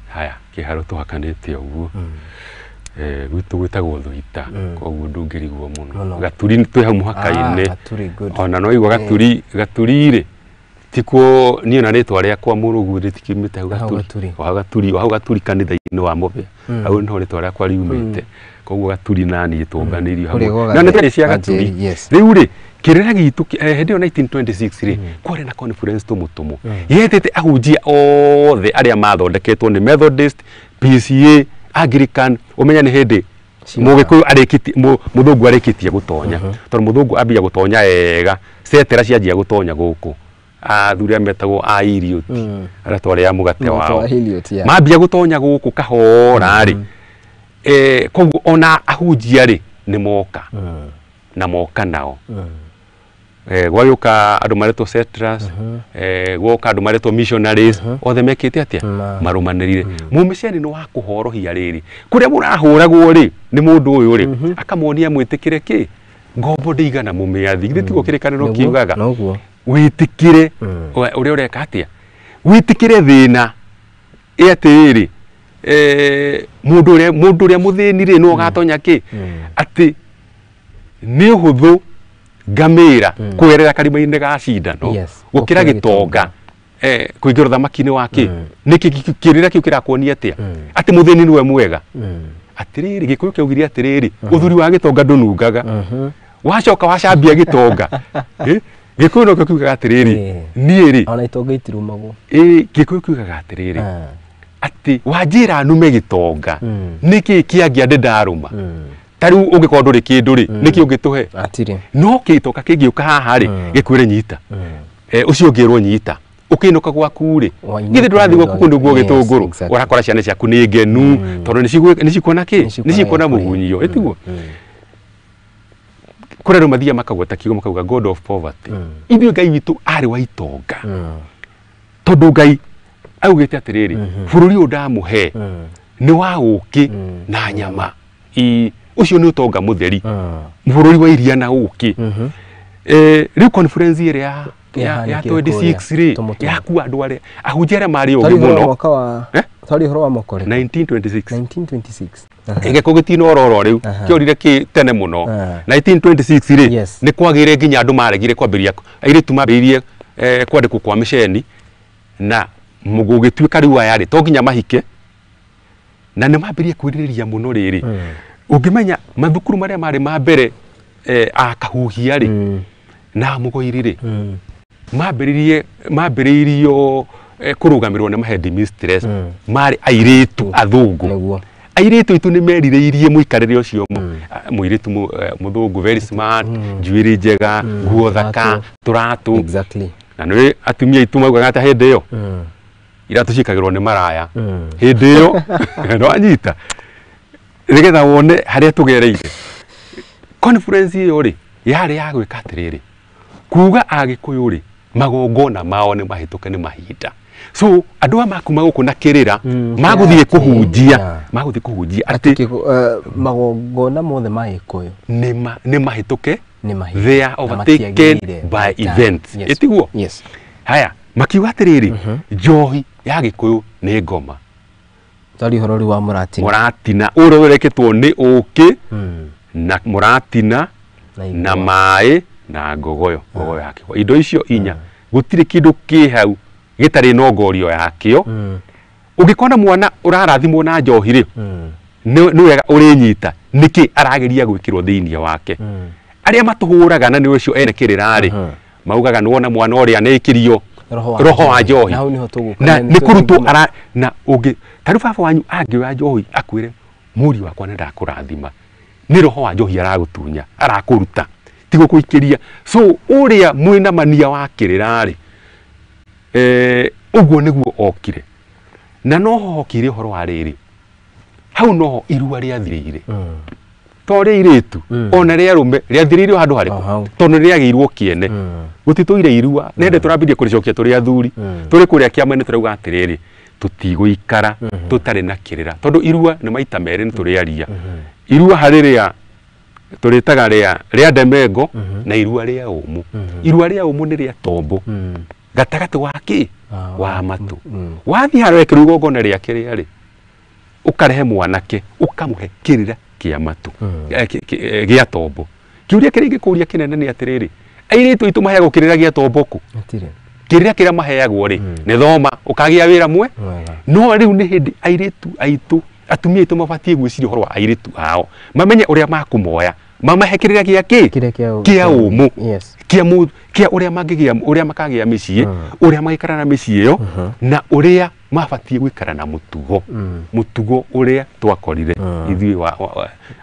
Haya, Kĩharũ tũhakanĩte ũguo. Gwitũ gwĩtagwo Thuita, koguo ndũngĩrigwo mũno. Gaturi twĩ hau mũhaka-inĩ. Ona no igua Gaturi, Gaturi rĩ tikuo niĩ na rĩtwa rĩakwa Mũrũgu rĩtikiumĩte hau Gaturi. O hau Gaturi, o hau Gaturi kanitha-inĩ wa Mũbĩa. Hau nĩho rĩtwa rĩakwa riumĩte. Koguo Gaturi na niĩ tũnganĩirio hamwe. Na nĩ tarĩ cia Gaturi. Rĩu rĩ kĩrĩra gitũ hĩndĩ ĩyo 1926 rĩ kwarĩ na conference tũmũtũmũ yetĩte ahunjia othe arĩa mathondeketwo nĩ Methodist, PCA, Anglican. Ũmenya nĩ hĩndĩ Mũgĩkũyũ arĩkĩtie, mũthũngũ arĩkĩtie gũtonya, tondũ mũthũngũ ambia gũtonya ega cetera cianjia gũtonya gũkũ athuri arĩa metagwo a Eliot arĩa twarĩaga mũgate wao mambia gũtonya gũkũ kahora rĩ, koguo ona ahunjia rĩ nĩ moka na moka nao. Gwagĩũka andũ maretwo settlers, gwoka andũ maretwo missionaries, othe mekĩte atĩa? Marũmanĩrĩire. Mũmĩceni nĩ wa kũhorohia rĩrĩ kũrĩa mũrahũragwo rĩ nĩ mũndũ ũyũ rĩ akamuonia mwĩtĩkĩre kĩ ngombo ndĩigana mũmĩathi. Githĩ tiguo kĩrĩkanĩro kiugaga? Wĩtĩkĩre ũrĩa ũreka atĩa, wĩtĩkĩre thĩna ĩ atĩrĩrĩ, mũndũ ũrĩa mũthĩni rĩ nĩwe ũgatonya kĩ atĩ nĩ ũhũthũ ngamĩra kũgerera karima-inĩ ga cindano gũkĩra gĩtonga kũingĩra ũthamaki-inĩ wa kĩ. Nĩkĩ kĩrĩra kĩu kĩrakuonia atĩa? Atĩ mũthĩni nĩwe mwega. Atĩrĩrĩ, Gĩkũyũ kĩaugire atĩrĩrĩ, ũthuri wa gĩtonga ndũnungaga. Wacoka wacambia gĩtonga. Gĩkũyũ nokĩo kiugaga atĩrĩrĩ, niĩ rĩ ona itonga itirumagwo. Gĩkũyũ kiugaga atĩrĩrĩ atĩ wanjĩra nume gĩtonga nĩkĩ kĩangĩa ndĩ ndarũma. Ta rĩu ũngĩkorwo ndũrĩ kĩndũ rĩ nĩkĩ ũngĩtũhe? No gĩtonga kĩngĩũka haha rĩ gĩkwĩre nyita, ũcio ũngĩrwo nyita, ũkĩinũka gwaku rĩ githĩ ndũrathiĩ gwaku kũndũ guo gĩtũngũrũ ũrakora ciana ciaku nĩ ngenu tondũ nĩcikuona kĩ, nĩcikuona mũgunyio, ĩtiguo? Kũrĩ andũ mathiaga makagweta kiugo makauga God of poverty. Ithuĩ Ngai witũ arĩ wa itonga, tondũ Ngai augĩte atĩrĩrĩ, bũrũri ũyũ ndamũhe nĩ wa ũkĩ na nyama. Ũcio nĩ ũtonga mũtheri, bũrũri wa iria na ũkĩ. Rĩu conference ĩrĩa ya 26 rĩ yakua andũ arĩa ahunjia arĩa marĩ ũgĩ mũno. Twarĩ ũhoro wa mwaka ũrĩkũ? 1926. 1926. Gĩkũ gĩtinororo rĩu kĩorire kĩ tene mũno. 1926 rĩ nĩ kwagĩire nginya andũ maregire kwambĩrĩria, airĩtu mambĩrĩirie kwandĩkwo kwa mĩceni na gũgĩtuĩka rĩu aya rĩ to nginya mahike, na nĩ mambĩrĩrie kwĩrirĩria mũno rĩrĩ. Ũngĩmenya mathukuru marĩa marĩ ma mbere a Kahuhia rĩ na Mũgoiri rĩ mambĩrĩirio kũrũgamĩrĩrwo nĩ headmistress marĩ airĩtu athũngũ. Airĩtu aitũ nĩ merirĩirie mũikarĩre ũcio, mũirĩtu mũthũngũ very smart, njuĩrĩ njega, nguo thaka, tũratũ. Na nĩ atumia aitũ maugaga atĩ hĩndĩ ĩyo iratũ ciĩkagĩrwo nĩ maraya hĩndĩ ĩyo nĩwanyita, nĩgetha wone harĩa tũgereire. Conference ĩyo rĩ yarĩ ya gwĩka atĩrĩrĩ, kuga Agĩkũyũ rĩ magongona mao nĩ mahĩtũke nĩ mahinda. So andũ aya makuma gũkũ na kĩrĩra magũthiĩ kũhunjia, magũthiĩ kũhunjia atĩ magongona mothe ma Gĩkũyũ nĩ mahĩtũke, they are overtaken by events. Ĩtiguo? Haya, makiuga atĩrĩrĩ, njohi ya Gĩkũyũ nĩ ngoma. Twarĩ ũhoro rĩu wa mũratina. Mũratina ũrĩa ũrekĩtwo nĩ ũkĩ na mũratina na maĩ na ngogoyo, ngogoyo yakĩo. Indo icio inya gũtirĩ kĩndũ kĩ hau gĩtarĩ na ngorio yakĩo. Ũngĩkona mwana ũrarathimwo na njohi rĩ, nĩ wega ũrĩnyita nĩkĩ arageria gwĩkĩrwo thĩinĩ wake. Arĩa matũhũraga na nĩ ũcio ene kĩrĩra rĩ, maugaga nĩwona mwana ũrĩa nĩkĩrio roho wa njohi na nĩ kũrutwo ara na ũngĩ ta rĩu baba wanyu angĩoya njohi akwĩre mũriũ wakwa nĩ ndakũrathima, nĩ roho wa njohi aragũtunya, arakũruta, ti gũkũikĩria. So ũrĩa mwĩna mania wa kĩrĩra rĩ, ũguo nĩguo okire. Na noho hokire ũhoro wa rĩrĩ, hau noho irua rĩathirĩire. To rĩa airĩtu ona rĩa arũme rĩathirĩire handũ harĩkũ? Tondũ nĩrĩagĩirwo kĩene. Gũtitũire irua, nĩ hĩndĩ tũrambirie kũrĩcokia tũrĩ athuri. Tũrĩ kũrĩa kĩama-inĩ tũrauga atĩrĩrĩ, Tũtigũikara tũtarĩ na kĩrĩra tondũ irua nĩ maita merĩ nĩ tũrĩaria. Irua harĩ rĩa tũrĩtaga rĩa ndemengo na irua rĩa ũmũ. Irua rĩa ũmũ nĩ rĩa tombo gatagatĩ wa kĩ wa matũ. Wathiĩ harĩa wekĩrwo igongona rĩa kĩrĩa rĩ, ũkarehe mwanake ũkamũhe kĩrĩra kĩa matũ gĩa tombo. Kĩũria kĩrĩa ingĩkũria kĩnene nĩ atĩrĩrĩ, airĩtu aitũ maheagwo kĩrĩra gĩa tombo kũ? Kĩrĩra kĩrĩa maheagwo rĩ nĩ thoma ũkagĩa wĩra mwe. No rĩu nĩ hĩndĩ airĩtu aitũ atumia aitũ mabatiĩ gwĩciria ũhoro wa airĩtu ao, mamenye ũrĩa makũmoya, mamahe kĩrĩra gĩa kĩ kĩa ũmũ, kĩa ũrĩa mangĩgĩa, ũrĩa makagĩa mĩciĩ, ũrĩa magĩikara na mĩciĩ ĩyo, na ũrĩa mabatiĩ gũikara na mũtugo, mũtugo ũrĩa twakorire ithuĩ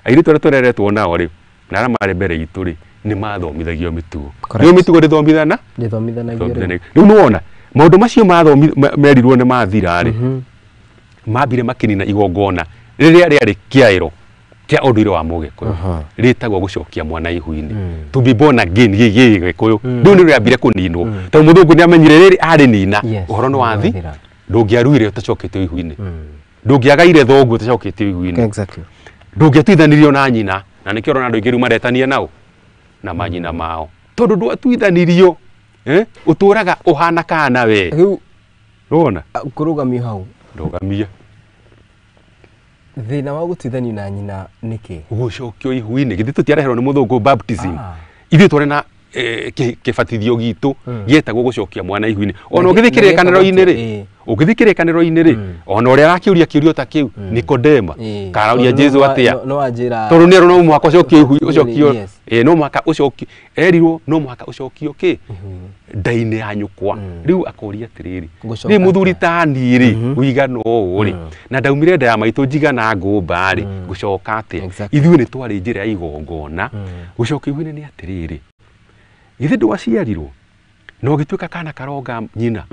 airĩtu arĩa tũreretwo nao rĩ na arĩa marĩ mbere itũ rĩ nĩ mathomithagio mĩtugo. Nĩ mĩtugo ndĩthomithana ndĩthomithanagio. Rĩu nĩwona maũndũ macio merirwo nĩ mathira rĩ, mambire makĩnina igongona rĩrĩa rĩarĩ kĩaĩro kĩa ũndũire wa Mũgĩkũyũ rĩtagwo gũcokia mwana ihu-inĩ, to be born again gĩ Gĩkũyũ. Rĩu nĩ rĩambire kũninwo tondũ mũthũngũ nĩ amenyire rĩrĩ arĩ nina ũhoro nĩ wathi, ndũngĩaruire ũtacoketio ihu-inĩ, ndũngĩagaire thoguo ũtacoketio ihu-inĩ, ndũngĩatuithanirio na nyina, na nĩkĩo ũrona andũ aingĩ rĩu maretania nao na manyina mao tondũ ndwatuithanirio, ũtũraga ũhana kana we. Rĩu Ũrona kũrũgamio hau, ndũgamia thĩna wa gũtuithanio na nyina nĩkĩ? Gũcokio ihu-inĩ. Githĩ tũtiareherwo nĩ mũthũngũ baptism? Ithuĩ twarĩ na kĩbatithio gitũ gĩetagwo gũcokia mwana ihu-inĩ. Ona ũngĩthiĩ kĩrĩkanĩro-inĩ rĩ, ũngĩthiĩ kĩrĩkanĩro-inĩ rĩ, ona ũrĩa arakĩũria kĩũria ta kĩu Nikodema, karaũria Jesu atĩa? Tondũ nĩ erwo no mũhaka ũcokio ihu, ũcokio, no mũhaka ũcokio, erirwo no mũhaka ũcokio kĩ nda-inĩ ya nyũkwa. Rĩu akoria atĩrĩrĩ, rĩ mũthuri ta niĩ rĩ ũigana ũũ rĩ, na ndaumire nda ya maitũ njigana ngũmba rĩ, ngũcoka atĩa? Ithuĩ nĩ twarĩ njĩra ya igongona. Gũcokio ihu-inĩ nĩ atĩrĩrĩ, githĩ ndwaciarirwo na ũgĩtuĩka kana karonga nyina,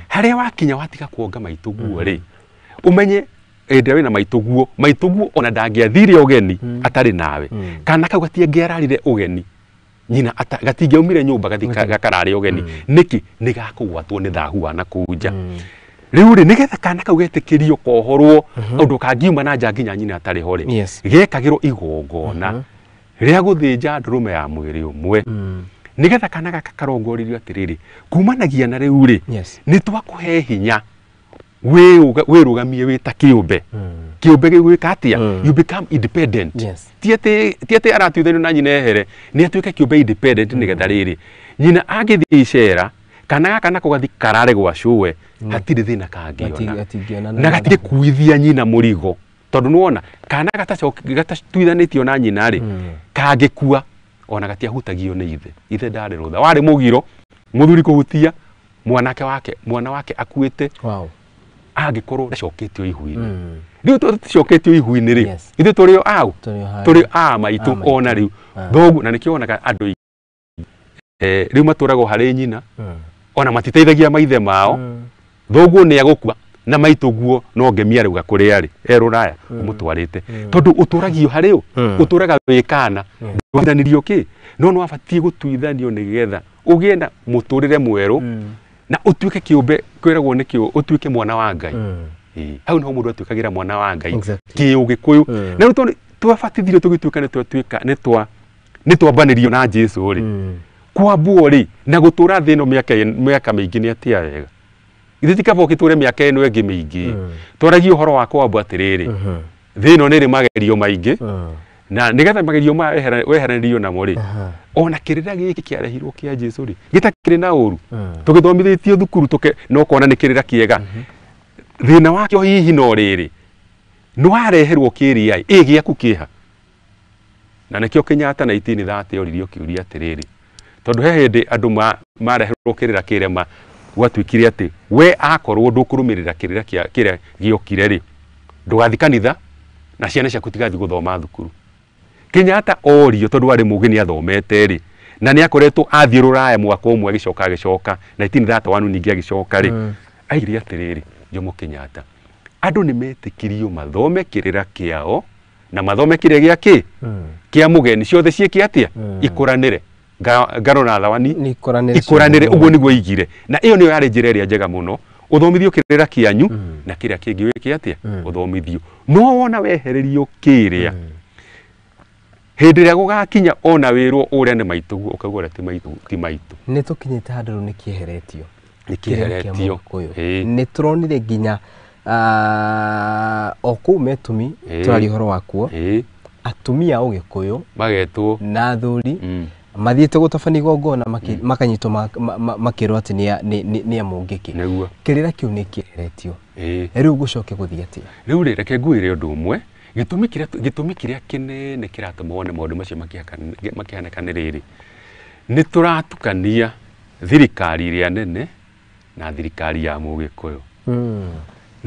harĩa wakinya watiga kuonga maitũguo rĩ, ũmenye hĩndĩ ĩrĩa wĩna maitũguo, maitũguo ona ndangĩathire ũgeni atarĩ nawe, kana kau gatingĩararire ũgeni nyina gatingĩaumire nyũmba gakarare ũgeni. Nĩkĩ? Nĩ gakũgwatwo nĩ thahu wa nakũu nja. Rĩu rĩ, nĩgetha kana kau getĩkĩrio kohorwo ũndũ kangiuma na nja nginya nyina atarĩ ho rĩ, gekagĩrwo igongona rĩa gũthĩnja ndũrũme ya mwĩrĩ ũmwe, nĩgetha kana gaka karongorerio atĩrĩrĩ, kumanagia na rĩu rĩ, nĩ twakũhe hinya wĩrũgamie wĩ ta kĩũmbe. Kĩũmbe gĩgwĩka atĩa? You become independent. Ti atĩ aratuithanio na nyina ehere, nĩ atuĩke kĩũmbe independent, nĩgetha rĩrĩ nyina angĩthiĩ icera, kana gaka nako gathi karare gwa cũwe, hatirĩ thĩna kangĩona na gatingĩkuithia nyina mũrigo. Tondũ nĩwona kana gatatuithanĩtio na nyina rĩ, kangĩkua ona gatiahutagio nĩ ithe. Ithe ndarĩ rũtha, warĩ mũgiro mũthuri kũhutia mwanake wake, mwana wake akuĩte, angĩkorwo ndacoketio ihu-inĩ. Rĩu tũticoketio ihu-inĩ rĩ, ithuĩ tũrĩ o au, tũrĩ a maitũ ona rĩu thoguo, na nĩkĩo wonaga andũ rĩu matũragwo harĩ nyina, ona matiteithagia maithe mao. Thoguo nĩ agũkua na maitũguo no ngemia rĩu gakũrĩa rĩ, e rũraya ũmũtwarĩte, tondũ ũtũragio harĩ ũ, ũtũraga wĩ kana, ndwatuithanirio kĩ, no nĩ wabatiĩ gũtuithanio nĩgetha ũgĩe na mũtũrĩre mwerũ na ũtuĩke kĩũmbe kwĩragwo nĩ kĩũ, ũtuĩke mwana wa Ngai. Hau niho mũndũ atuĩkagĩra mwana wa Ngai kĩũgĩkũyũ. Na rĩu tondũ twabatithirio tũgĩtuĩka nĩ twatuĩka nĩ twambanĩrio na Jesu rĩ, kwambwo rĩ na gũtũra thĩ ĩno mĩaka mĩingĩ nĩ atĩa wega? Ithuĩ ti kaba ũgĩtũre mĩaka ĩno ĩngĩ mĩingĩ. Twaragie ũhoro wa kwambwo atĩrĩrĩ, thĩ ĩno nĩ ĩrĩ magerio maingĩ, na nĩgetha magerio maya weheranĩrio namo rĩ, ona kĩrĩra gĩkĩ kĩarehirwo kĩa Jesu rĩ, gĩtakĩrĩ na ũru, tũgĩthomithĩtio thukuru no ũkona nĩ kĩrĩra kĩega. Thĩna wakĩo hihi no rĩrĩ, nĩ wareherwo kĩrĩa ĩ gĩaku kĩha. Na nĩkĩo Kenyatta 1930 oririo kĩũria atĩrĩrĩ, tondũ he hĩndĩ andũ mareherwo kĩrĩra kĩrema, gwatuĩkire atĩ we akorwo ndũkũrũmĩrĩra kĩrĩra kĩrĩa gĩokire rĩ, ndũgathiĩ kanitha na ciana ciaku tigathiĩ gũthoma thukuru. Kenyatta orio tondũ arĩ mũgĩ nĩ athomete rĩ, na nĩ akoretwo athiĩ rũraya mwaka ũmwe agĩcoka agĩcoka 1931 ningĩ agĩcoka rĩ, aigire atĩrĩrĩ Jomo Kenyatta, andũ nĩ metĩkirio mathome kĩrĩra kĩao na mathome kĩrĩa gĩa kĩ kĩa mũgeni, ciothe ciĩke atĩa? Ikũranĩre. Ngaro na thawani ikũranĩre, ũguo nĩguo aigire. Na ĩyo nĩyo yarĩ njĩra ĩrĩa njega mũno Ũthomithio kĩrĩra kĩanyu na kĩrĩa kĩngĩ wĩke atĩa? Ũthomithio. No wona wehererio kĩrĩa hĩndĩ ĩrĩa gũgakinya ona wĩrwo ũrĩa nĩ maitũguo ũkauga ũrĩa ti maitũ ti maitũ. Nĩ tũkinyĩte handũ rĩu nĩ kĩeheretio. Nĩ kĩeheretio. Nĩ tũronire nginya o kũu Metumi tũraria ũhoro wakuo atumia a Ũgĩkũyũ magetwo na athuri mathiĩte gũtabania igongona makanyitwo makĩrwo atĩ nĩ a Mũngĩkĩ. Kĩrĩra kĩu nĩ kĩeheretio. Rĩu gũcoke gũthiĩ atĩa? Rĩu rĩ, reke ngwĩre ũndũ ũmwe. Gĩtũmi kĩrĩa kĩnene kĩratũma wone maũndũ macio makĩhanĩka nĩ rĩrĩ, nĩ tũratukania thirikari ĩrĩa nene na thirikari ya Mũgĩkũyũ.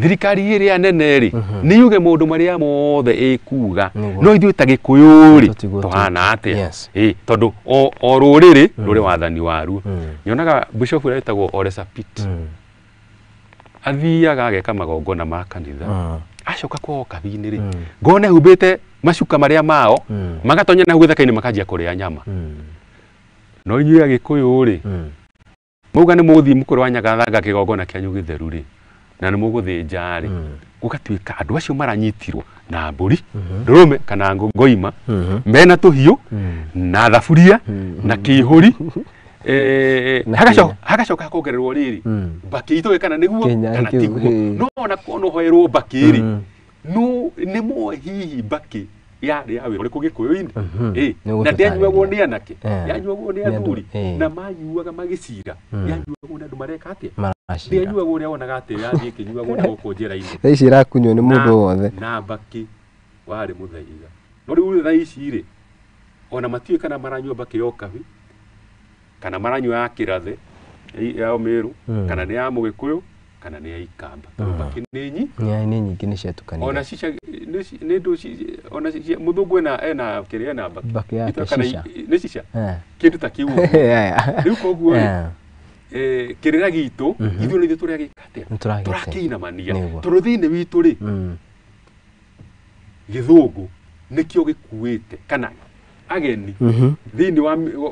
Thirikari ĩrĩa nene rĩ, nĩ yuge maũndũ marĩa mothe ĩkuga, no ithuĩ ta Gĩkũyũ rĩ tũhana atĩa? Tondũ o rũrĩrĩ rũrĩ wathani waruo. Nyonaga bishop ũrĩa wĩtagwo Ole Sapit athiaga ageka magongona ma kanitha, acoka kwao kabi-inĩ rĩ, ngona ehumbĩte macuka marĩa mao, magatonya na hau gĩthaka-inĩ makanjia kũrĩa nyama. No inyuĩ Agĩkũyũ rĩ, mauga nĩ mũgũthiĩ mũkũrũ wa Nyagathanga kĩgongona kĩanyu gĩtheru rĩ, na nĩ mũgũthĩnja rĩ, gũgatuĩka andũ acio maranyitirwo na mbũri ndũrũme kana ngoima mena tũhiũ na thaburia na kĩihũri, hagacoka hakongererwo rĩrĩ mbakĩ itũĩ kana nĩguo kana tiguo. No ona no hoerwo mbakĩ rĩ, no nĩ moĩ hihi mbakĩ yarĩ ya wĩra ũrĩkũ Gĩkũyũ-inĩ, na ndĩanyuagwo nĩ anake, yanyuagwo nĩ athuri, na manyuaga magĩcira, yanyuagwo nĩ andũ mareka atĩa? Ndĩanyuagwo ũrĩa wonaga atĩ yathiĩ ĩkĩnyuagwo na gũkũ njĩra-inĩ. Thaa ici ĩrakunywo nĩ mũndũ wothe. Na mbakĩ warĩ mũthaiga. No rĩu thaa ici rĩ, ona matiũĩ kana maranyua mbakĩ ya Ũkabi, kana maranyua ya Kĩrathe ya Meru, kana nĩ ya Mũgĩkũyũ, kana nĩ ya Ikamba. Tondũ mbakĩ nĩ nĩ nyingĩ nĩ ciatukanire. Ona cica nĩ ndũ ona mũthũngũ ena kĩrĩa ena mbakĩ yake cica. Nĩ cica. Kĩndũ ta kĩu. Rĩu koguo rĩ, kĩrĩra gitũ ithuĩ nĩ ithuĩ tũragĩka atĩa? Tũrakĩinamania. Tondũ thĩinĩ witũ rĩ, gĩthũngũ nĩkĩo gĩkuĩte kana ageni thĩinĩ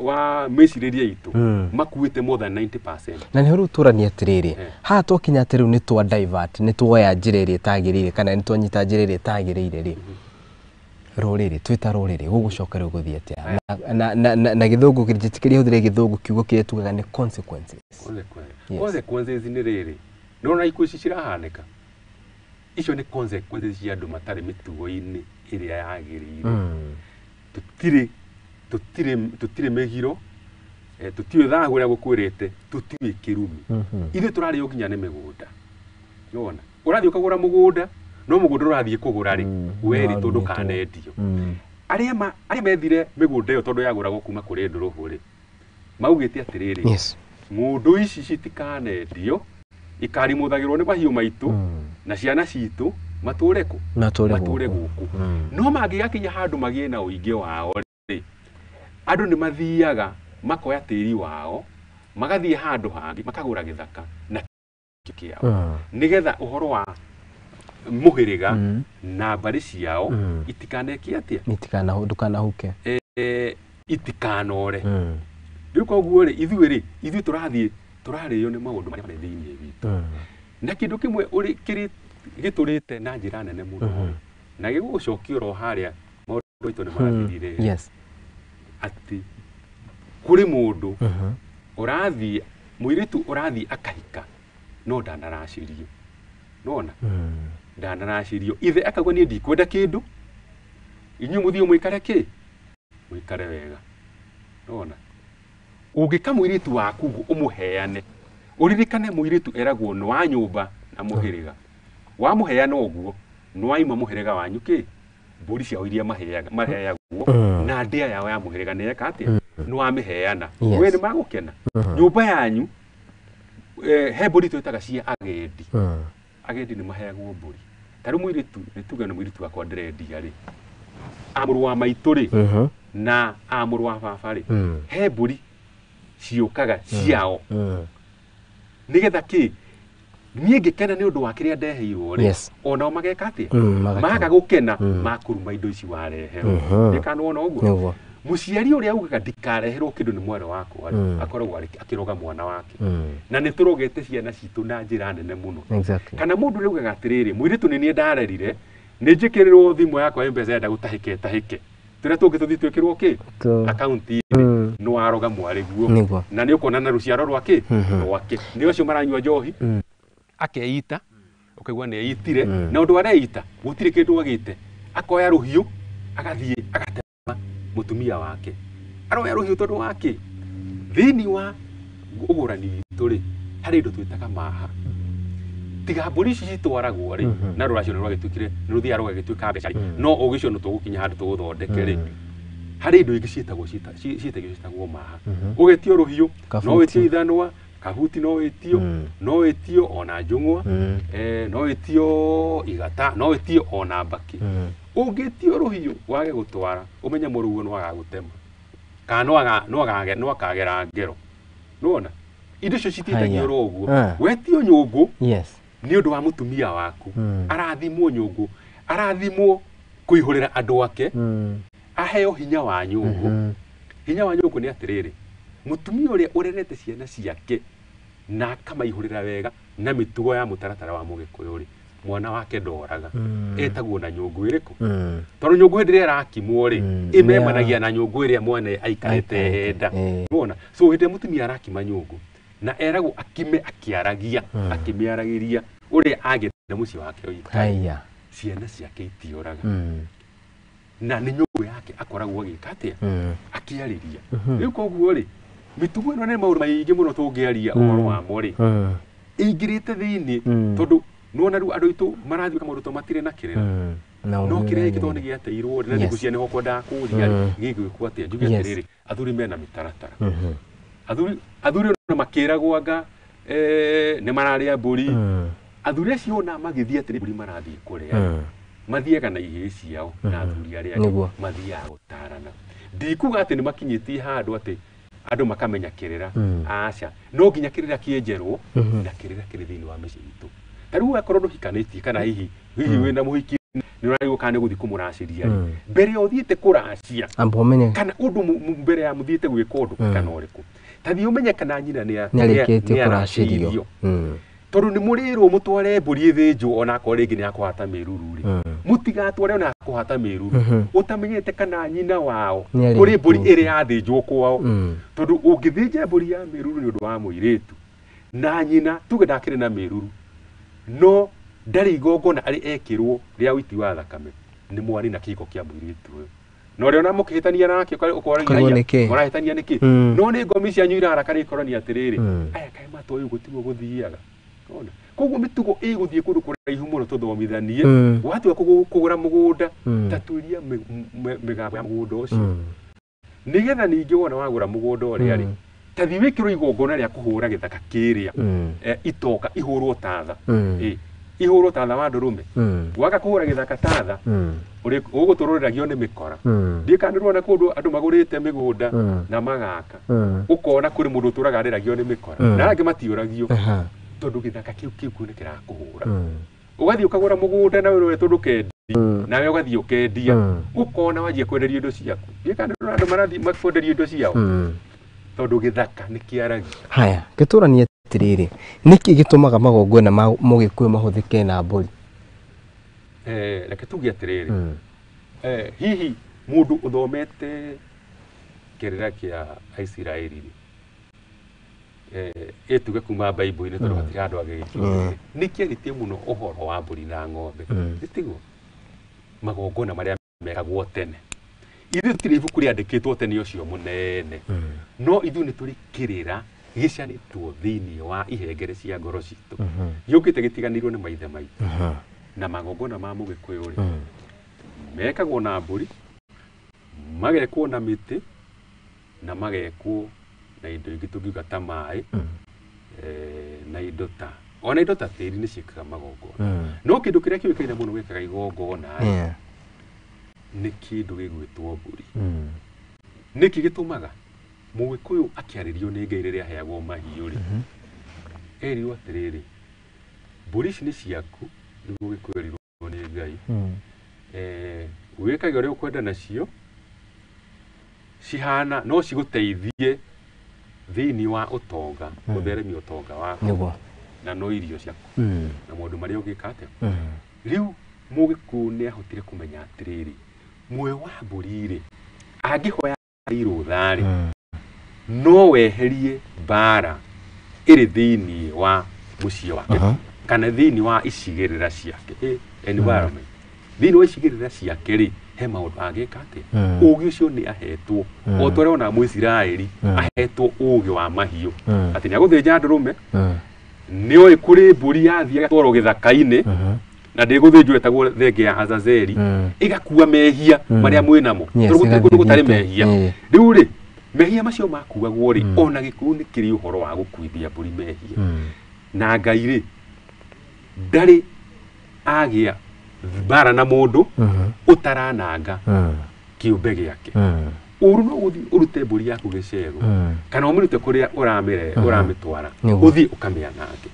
wa mĩcirĩrie itũ makuĩte more than 90%. Na nĩho rĩu tũranie atĩrĩrĩ, haha twakinya atĩ rĩu nĩ twa divert, nĩ tuoya njĩra ĩrĩa ĩtagĩrĩire kana nĩ twanyita njĩra ĩrĩa ĩtagĩrĩire rĩ, rũrĩrĩ twĩ ta rũrĩrĩ gũgũcoka rĩu gũthiĩ atĩa? Na gĩthũngũ njĩtĩkĩrie hũthĩre gĩthũngũ kiugo kĩrĩa tugaga nĩ consequences. Consequences nĩ rĩrĩ, nĩwona ikuũ ici cirahanĩka, icio nĩ consequences cia andũ matarĩ mĩtugo-inĩ ĩrĩa yagĩrĩire. Tũtirĩ mĩgiro, tũtiũĩ thahu ũrĩa gũkwĩrĩte, tũtiũĩ kĩrumi. Ithuĩ tũrarĩo nginya nĩ mĩgũnda. Nĩwona? Ũrathiĩ ũkagũra mũgũnda, no mũgũnda ũrathiĩ kũgũra rĩ, werĩtwo ndũkanendio. Arĩa methire mĩgũnda ĩyo tondũ yagũragwo kuma kũrĩ ndũrũhũ rĩ, maugĩte atĩrĩrĩ, ng'ũndũ ici citikanendio, ikarimũthagĩrwo nĩ mahiũ maitũ na ciana citũ matũre kũ? Matũre gũkũ. No mangĩgakinya handũ magĩe na ũingĩ wao rĩ, andũ nĩ mathiaga makoya tĩri wao, magathiĩ handũ hangĩ makagũra gĩthaka na kĩao, nĩgetha ũhoro wa mũhĩrĩga na mbarĩ ciao itikaneke atĩa? Ndũkanahuke. Itikanore. Rĩu koguo rĩ, ithuĩ rĩ, ithuĩ tũrathiĩ tũrarĩo nĩ maũndũ marĩa marĩ thĩinĩ witũ. Na kĩndũ kĩmwe kĩrĩ gĩtũrĩte na njĩra nene mũno, na gĩgũgũcokia oro harĩa maũndũ maitũ nĩ mathirire. Atĩ kũrĩ mũndũ ũrathiĩ, mũirĩtu ũrathiĩ akahika no ndanaracĩrio. Nĩwona? Ndanaracĩrio. Ithe akauga niĩ ndikwenda kĩndũ, inyuĩ mũthiĩ mũikare kĩ? Mũikare wega. Nĩwona? Ũngĩka mũirĩtu waku ũmũheane, ũririkane mũirĩtu eragwo nĩ wa nyũmba na mũhĩrĩga. Wamũheana ũguo, nĩ waima mũhĩrĩga wanyu kĩ? Mbũri ciao iria maheagwo na ndĩa yao ya mũhĩrĩga nĩ yeka atĩa? Nĩ wamĩheana. We nĩ magũkena. Nyũmba yanyu he mbũri twĩtaga cia agendi. Agendi nĩ maheagwo mbũri. Ta rĩu mũirĩtu, nĩ tuge nĩ mũirĩtu wakwa ndĩrendia rĩ, a mũrũ wa maitũ rĩ, na a mũrũ wa baba rĩ, he mbũri ciũkaga ciao. Nĩgetha kĩ? Niĩ ngĩkena nĩ ũndũ wa kĩrĩa ndeheirwo rĩ, onao mageka atĩa? Maga gũkena, makũruma indo ici wareherwo. Nĩ kana wona ũguo? Mũciari ũrĩa ugaga ndikareherwo kĩndũ nĩ mwana wakwa akoragwo akĩroga mwana wake. Na nĩ tũrogete ciana citũ na njĩra nene mũno. Kana mũndũ ũrĩa ugaga atĩrĩrĩ, mũirĩtu nĩ niĩ ndarerire, nĩ njĩkĩrĩrwo thimũ yakwa M-Pesa yenda gũtahĩka ĩtahĩke. Tũrĩa tũngĩ tũthiĩ twĩkĩrwo kĩ? Akaunti nĩ waroga mwarĩ guo. Na nĩ ũkuona na rũciaro rwake rwake. Nĩ ũcio maranyua njohi akeita, ũkaigua nĩ eitire, na ũndũ areita gũtirĩ kĩndũ agĩte, akoya rũhiũ agathiĩ agatema mũtumia wake. Aroya rũhiũ tondũ wake thĩinĩ wa ũgũrani witũ rĩ, harĩ indo twĩtaga maha. Tiga mbũri ici citwaragwo rĩ, na rũracio nĩ rwagĩtuĩkire nĩ rũthiaga rũgagĩtuĩka mbeca, no ũgĩ ũcio nĩ tũgũkinya handũ tũũthondeke rĩ, harĩ indo ingĩ ciĩtagwo ciĩtagio ciĩtagwo maha. Ũgĩtio rũhiũ, no wĩtio ithanwa, kahuti no wĩtio, no wĩtio ona njũng'wa, no wĩtio igata, no wĩtio ona mbakĩ. Ũngĩtio rũhiũ wage gũtwara, ũmenye mũrũguo no agagũtema kana no akagera ngero. Nĩwona indo icio citiĩtagio oro ũguo. Wetio nyũngũ nĩ ũndũ wa mũtumia waku, arathimwo nyũngũ, arathimwo kũihũrĩra andũ ake, aheo hinya wa nyũngũ. Hinya wa nyũngũ nĩ atĩrĩrĩ, mũtumia ũrĩa ũrerete ciana ciake na akamaihũrĩra wega na mĩtugo ya mũtaratara wa mũgĩkũyũ rĩ, mwana wake ndoraga. Etagwo na nyũngũ ĩrĩkũ? Tondũ nyũngũ hĩndĩ ĩrĩa ĩrakimwo rĩ, ĩmemanagia na nyũngũ ĩrĩa mwana aikarĩte nda. Nĩwona? So hĩndĩ ĩrĩa mũtumia arakima nyũngũ na eragwo akime akĩaragia, akĩmĩaragĩria ũrĩa angĩenda mũciĩ wake ũikare, ciana ciake itioraga. Na nĩ nyũngũ yake akoragwo agĩka atĩa? Akĩarĩria. Rĩu koguo rĩ, mĩtugo ĩno nĩ maũndũ maingĩ mũno tũngĩaria ũhoro wamo rĩ, ĩingĩrĩte thĩinĩ, tondũ nĩwona rĩu andũ aitũ marathiĩ maũndũ to matirĩ na kĩrĩra. No kĩrĩa gĩkĩ tondũ nĩ gĩateirwo rĩ, na nĩngũcia nĩho kwendaga kũũria rĩ, gĩgwĩkwo atĩa? Njuge atĩrĩrĩ, athuri mena mĩtaratara. Athuri ona makĩragwo anga nĩ mararĩa mbũri. Athuri acio ona magĩthiĩ atĩrĩ, mbũri marathiĩ kũrĩa, mathiaga na ihĩĩ ciao na athuri arĩa angĩ mathiaga gũtarana. Ndikuga atĩ nĩ makinyĩtie handũ atĩ andũ makamenya kĩrĩra, aca, no nginya kĩrĩra kĩenjerwo na kĩrĩra kĩrĩ thĩinĩ wa mĩciĩ itũ. Ta rĩu akorwo ndũhikanĩtie kana hihi wĩna mũhiki nĩ ũrarigwo kana nĩ ũgũthiĩ kũmũracĩria rĩ, mbere ya ũthiĩte kũracia kana ũndũ mbere ya mũthiĩte gwĩka ũndũ kana ũrĩkũ, ta thiĩ ũmenye kana nyina nĩ arĩkĩtie. Tondũ nĩ mũrĩrwo mũtware mbũri ĩthĩnjwo ona akorwo rĩngĩ nĩ akũhata mĩruru rĩ, mũtigatware ona akũhata mĩruru ũtamenyete kana nyina wao kũrĩ mbũri ĩrĩa yathĩnjwo kwao. Tondũ ũngĩthĩnja mbũri ya mĩruru nĩ ũndũ wa mũirĩtu na nyina tuge ndakĩrĩ na mĩruru, no ndarĩ igongona arĩ ekĩrwo rĩa ũiti wa thakame, nĩ mwarĩ na kĩhiko kĩa mũirĩtu ũyũ. Na ũrĩa ona mũkĩhĩtania nake ũkoragia mũrahĩtania nĩkĩ? No nĩ ngomi cianyu irarakara ikorania atĩrĩrĩ, aya kaĩ matoĩ ũguo tiguo gũthiaga. Koguo mĩtugo ĩgũthiĩ kũndũ kũraihu mũno tũthomithanie. Watua kũgũra mũgũnda, ta tuĩria mĩgambo ya mũgũnda ũcio, nĩgetha ningĩ wona wagũra mũgũnda ũrĩa rĩ, ta thiĩ wĩkĩrwo igongona rĩa kũhũra gĩthaka kĩrĩa, itoka ihũrwo tatha, ihũrwo tatha wa ndũrũme. Waga kũhũra gĩthaka tatha, ũgũtũrũrĩragio nĩ mĩkora. Ndiĩ kana nĩũrona kũndũ andũ magũrĩte mĩgũnda na magaka, ũkona kũrĩ mũndũ ũtũraga arĩragio nĩ mĩkora na angĩ matiũragio, tondũ gĩthaka kĩu kĩu nĩ kĩrakũhũra. Ũgathiĩ ũkagũra mũgũnda na wewe tondũ ũkendia, nawe ũgathiĩ ũkendia, ũkona wanjia kwenderio indo ciaku. Ndiĩ kana nĩũrona andũ marathiĩ makwenderio indo ciao, tondũ gĩthaka nĩ kĩaragia. Haya, gĩtũranie atĩrĩrĩ, nĩkĩ gĩtũmaga magongona ma mũgĩkũyũ mahũthĩke na mbũri? Reke tuge atĩrĩrĩ, hihi mũndũ ũthomete kĩrĩra kĩa Aisiraeli rĩ, ĩtuge kuma Bible-inĩ tondũ hatirĩ handũ agĩgĩkiuga, nĩ kĩarĩtie mũno ũhoro wa mbũri na ng'ombe. Nĩ tiguo magongona marĩa mekagwo tene. Ithuĩ tũtirĩ ibuku rĩandĩkĩtwo tene ũcio mũnene, no ithuĩ nĩ tũrĩ kĩrĩra gĩcanĩtwo thĩinĩ wa ihengere cia ngoro citũ, gĩũkĩte gĩtiganĩirwo nĩ maithe maitũ. Na magongona ma mũgĩkũyũ rĩ, mekagwo na mbũri, magekwo na mĩtĩ, na magekwo na indo ingĩ tũngiuga ta maĩ, na indo ta ona indo ta tĩri nĩ ciĩkaga magongona. No kĩndũ kĩrĩa kĩũĩkaine mũno gĩkaga igongona nĩ kĩndũ gĩgwĩtwo mbũri. Nĩkĩ gĩtũmaga mũgĩkũyũ akĩarĩrio nĩ Ngai rĩrĩa aheagwo mahiũ rĩ, erirwo atĩrĩrĩ, mbũri ici nĩ ciaku, nĩguo gĩkũyũ erirwo nĩ Ngai, wĩkage ũrĩa ũkwenda nacio, Cihana no cigũteithie thĩinĩ wa ũtonga, gũtheremia ũtonga waku na no irio ciaku na maũndũ marĩa ũngĩka atĩa. Rĩu Mũgĩkũyũ nĩ ahotire kũmenya atĩrĩrĩ, muoyo wa mbũri rĩ, angĩhoya irũtha rĩ, no weherie mbara ĩrĩ thĩinĩ wa mũciĩ wake kana thĩinĩ wa icigĩrĩra ciake, environment. Thĩinĩ wa icigĩrĩra ciake rĩ, he maũndũ angĩka atĩa. Ũgĩ ũcio nĩ ahetwo o ta ũrĩa ona Mũisiraeli ahetwo ũgĩ wa mahiũ, atĩ nĩ agũthĩnja ndũrũme, nĩ oĩ kũrĩ mbũri yathiĩ ĩgatwarwo gĩthaka-inĩ na ndĩgũthĩnjwo ĩtagwo thenge ya Azazeli, ĩgakua mehia marĩa mwĩ namo, tondũ gũtirĩ kũndũ gũtarĩ mehia. Rĩu rĩ, mehia macio makuagwo rĩ, ona Gĩkũyũ nĩ kĩrĩ ũhoro wa gũkuithia mbũri mehia. Na Ngai rĩ, ndarĩ agĩa mbara na mũndũ ũtarananga kĩũmbe gĩake. Ũru no ũthiĩ ũrute mbũri yaku gĩcego, kana ũmĩrute kũrĩa ũramĩtwara, ũthiĩ ũkamĩanange.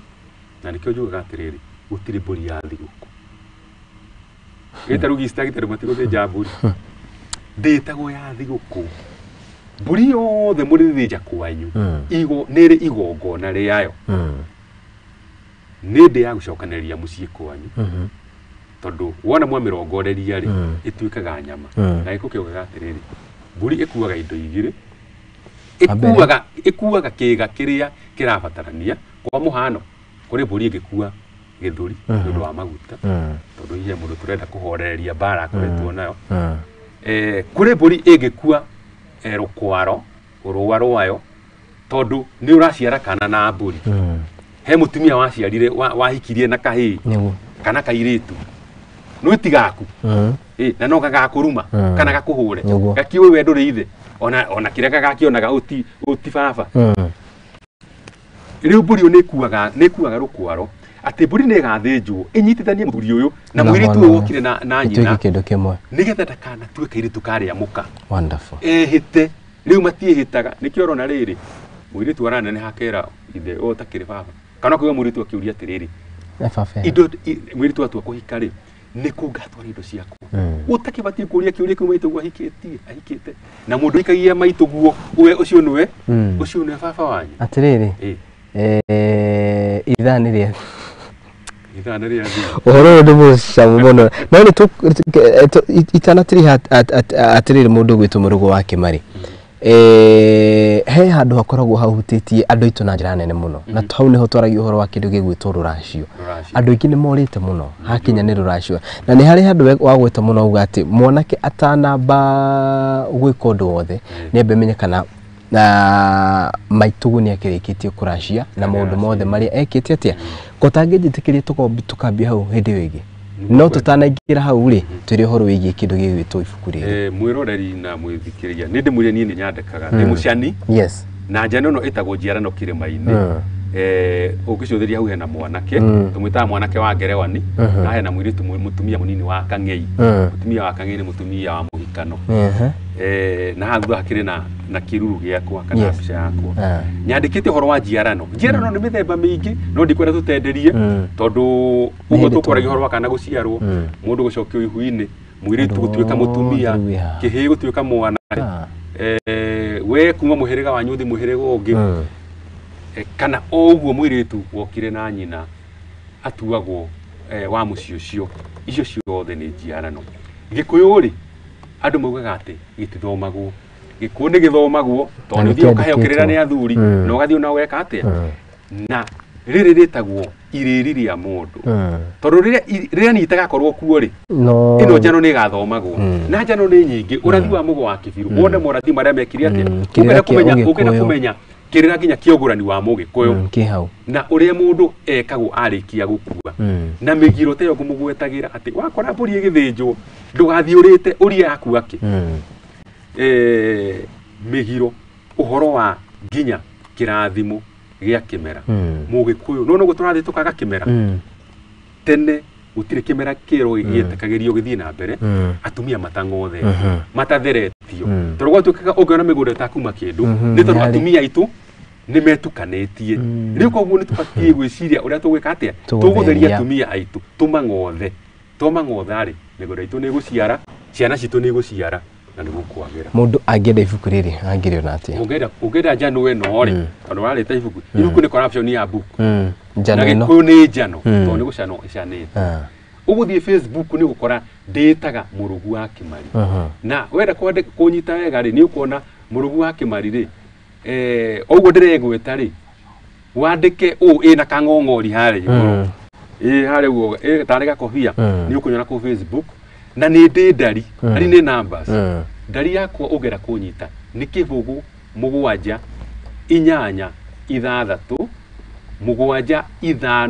Na nĩkĩo njugaga atĩrĩrĩ, gũtirĩ mbũri ya thigũkũ. Gĩtarũ gĩcita gĩtarũ matigũthĩnja mbũri. Ndĩtagwo ya thigũkũ. Mbũri yothe mũrĩthĩnja kwanyu, nĩ ĩrĩ igongona rĩayo. Nĩ ndĩ ya gũcokanĩrĩria mũciĩ kwanyu, tondũ wona mwamĩrongoreria rĩ, ĩtuĩkaga nyama. Na gĩkũ kĩugaga atĩrĩrĩ, mbũri ĩkuaga indo igĩrĩ, ĩkuaga kĩga kĩrĩa kĩrabatarania. Kwa mũhano, kũrĩ mbũri ĩngĩkua gĩthũri nĩ ũndũ wa maguta, tondũ hihi mũndũ tũrenda kũhorereria mbara akoretwo nayo. Kũrĩ mbũri ĩngĩkua rũkwaro, rũa rwayo, tondũ nĩ ũraciara kana na mbũri. He mũtumia waciarire, wahikirie na kahĩĩ kana kairĩtu, no itigaku na no gagakũruma kana gakũhũre, gakiũĩ we ndũrĩ ithe, ona kĩrĩa gagakĩonaga ũti baba. Rĩu mbũri ĩyo nĩ ĩkuaga rũkwaro, atĩ mbũri nĩ ĩgathĩnjwo ĩnyitithanie mũthuri ũyũ na mũirĩtu ũyũ wokire na nyina, ĩtuĩke kĩndũ kĩmwe, nĩgetha ndakanatue kairĩtu karĩa mũka. Wonderful. Ehĩte. Rĩu matiĩhĩtaga. Nĩkĩo ũrona rĩrĩ, mũirĩtu araneneha akera ithe ũyũ ũtakĩrĩ baba, kana ũkaigua mũirĩtu akĩũria atĩrĩrĩ, indo mũirĩtu atua kũhika rĩ, nĩ kũ ngatwara indo ciakwa? Ũtakĩbatiĩ kũũria kĩũria kĩu maitũguo ahikĩte, na mũndũ ũikagia maitũguo we ũcio nĩwe, ũcio nĩwe baba wanyu. Atĩrĩrĩ, ithaa nĩ rĩa ithaa nĩ rĩa thiru. Ũhoro ũyũ nĩ mũcamu mũno, no nĩ itanatiriha atĩrĩrĩ, mũndũ ũgwĩtwo Mũrũgũ wa Kĩmarĩ, he handũ hakoragwo hahutĩtie andũ aitũ na njĩra nene mũno, na hau nĩho twaragia ũhoro wa kĩndũ gĩgwĩtwo rũracio. Andũ aingĩ nĩ morĩte mũno hakinya nĩ rũracio, na nĩ harĩ handũ wagweta mũno uga atĩ mwanake atanamba gwĩka ũndũ wothe nĩ ambe menye kana na maitũguo nĩ akĩrĩkĩtie kũracia na maũndũ mothe marĩa ekĩte atĩa. Ko tangĩnjĩtĩkĩria tũkambia hau hĩndĩ ĩyo ĩngĩ, no tũtanaingĩra hau rĩ, twĩre ũhoro wĩgiĩ kĩndũ gĩgwĩtwo ibuku rĩrĩ. Mwĩroreri na mwĩthikĩrĩria, nĩ ndĩmwĩre niĩ nĩ nyandĩkaga, ndĩ mũcani. Na njano ĩno ĩtagwo Njiarano Kĩrĩma-inĩ. Ũngĩcũthĩria hau hena mwanake, tũmwĩtaga mwanake wa Ngerewani, na hena mũirĩtu mũtumia mũnini wa Kang'ei. Mũtumia wa Kang'ei nĩ mũtumia wa mũhikano. Na haha thutha hakĩrĩ na kĩruru gĩakwa kana mbica yakwa. Nyandĩkĩte ũhoro wa njiarano. Njiarano nĩ mĩthemba mĩingĩ, no ndikwenda tũtenderie, tondũ ũguo tũkwaragia ũhoro wa kana gũciarwo, mũndũ gũcokio ihu-inĩ, mũirĩtu gũtuĩka mũtumia, kĩhĩĩ gũtuĩka mwanake, we kuma mũhĩrĩga wanyu ũthiĩ mũhĩrĩga ũngĩ, kana o ũguo mũirĩtu wokire na nyina atuagwo wa mũciĩ ũcio. Icio ciothe nĩ njiarano. Gĩkũyũ rĩ, andũ maugaga atĩ gĩtithomagwo. Gĩkũyũ nĩ gĩthomagwo, tondũ nĩ ũthiaga ũkaheo kĩrĩra nĩ athuri, na ũgathiĩ ona ũgeka atĩa. Na rĩrĩ rĩtagwo irĩri rĩa mũndũ, tondũ rĩrĩa niĩ itagakorwo kuo rĩ, ĩno njano nĩ ĩgathomagwo. Na njano nĩ nyingĩ. Ũrathi wa Mũgo wa Kĩbirũ, wone morathi marĩa mekire atĩa. Ũkenda kũmenya kĩrĩra nginya kĩa ũgũrani wa Mũgĩkũyũ na ũrĩa mũndũ ekagwo arĩkia gũkua, na mĩgiro ta ĩyo ngũmũgwetagĩra atĩ wakora mbũri ĩgĩthĩnjwo ndũgathiĩ ũrĩte ũrie yakua kĩ. Mĩgiro, ũhoro wa nginya kĩrathimo gĩa kĩmera. Mũgĩkũyũ no noguo tũrathiĩ tũkaga kĩmera. Tene gũtirĩ kĩmera kĩerũ gĩetĩkagĩrio gĩthiĩ na mbere, atumia matang'othe, matatheretio, tondũ gwatuĩkaga ũngĩona mĩgũnda ĩtakuma kĩndũ nĩ tondũ atumia aitũ nĩ metukanĩtie. Rĩu koguo nĩ tũbatiĩ gwĩciria ũrĩa tũgwĩka atĩa, tũgũtheria atumia aitũ, tũmang'othe. Twamang'otha rĩ, mĩgũnda itũ nĩ ĩgũciara, ciana citũ nĩ igũciara. Na nĩ gũkwagĩra. Mũndũ angĩenda ibuku rĩrĩ angĩrĩona atĩa? Ũngĩenda njano ĩno rĩ, tondũ warĩte ibuku, ibuku nĩ corruption ya book. Njano na ĩno. Gĩkũyũ nĩ njano, tondũ nĩ gũcanwo ĩcanĩte. Ũgũthiĩ Facebook nĩ ũgũkora ndĩtaga Mũrũgu wa Kĩmari. Na wenda kũnyita wega rĩ, nĩ ũkuona Mũrũgu wa Kĩmari rĩ, ũguo ndĩregweta rĩ, wandĩke ũũ ĩna kang'ong'ori harĩa igũrũ. Ĩ harĩa ũguo, tarĩ gakobia, nĩ ũkũnyona kũu Facebook. Na nĩ ndĩ ndari, ndari nĩ numbers. Ndari yakwa ũngĩenda kũnyita nĩ 0 7 8 6 7 5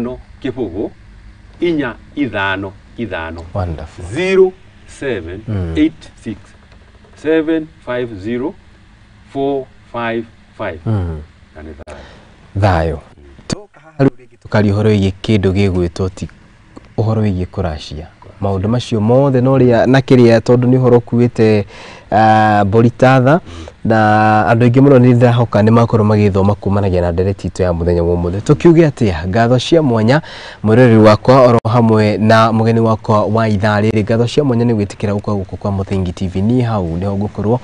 0 4 5 5. Wonderful. 0 7 8 6 7 5 0 4 5 5. Na nĩ thayũ. Thayũ. Tũka haha rĩu rĩngĩ tũkaria ũhoro wĩgiĩ kĩndũ gĩgwĩtwo ti ũhoro wĩgiĩ kũracia. Maũndũ macio mothe na ũrĩa na kĩrĩa, tondũ nĩ ũhoro ũkuĩte mbũri ta tha, na andũ aingĩ mũno nĩ ndĩrahoka nĩ makorwo magĩthoma kumanagia na ndereti itũ ya mũthenya wa ũmũthĩ. Tũkiuge atĩa, ngatho cia mwanya mwĩroreri wakwa oro hamwe na mũgeni wakwa wa ithaa rĩrĩ, ngatho cia mwanya nĩ gwĩtĩkĩra gũka gũkũ kwa Mũthingi TV. Niĩ hau nĩho ngũkorwo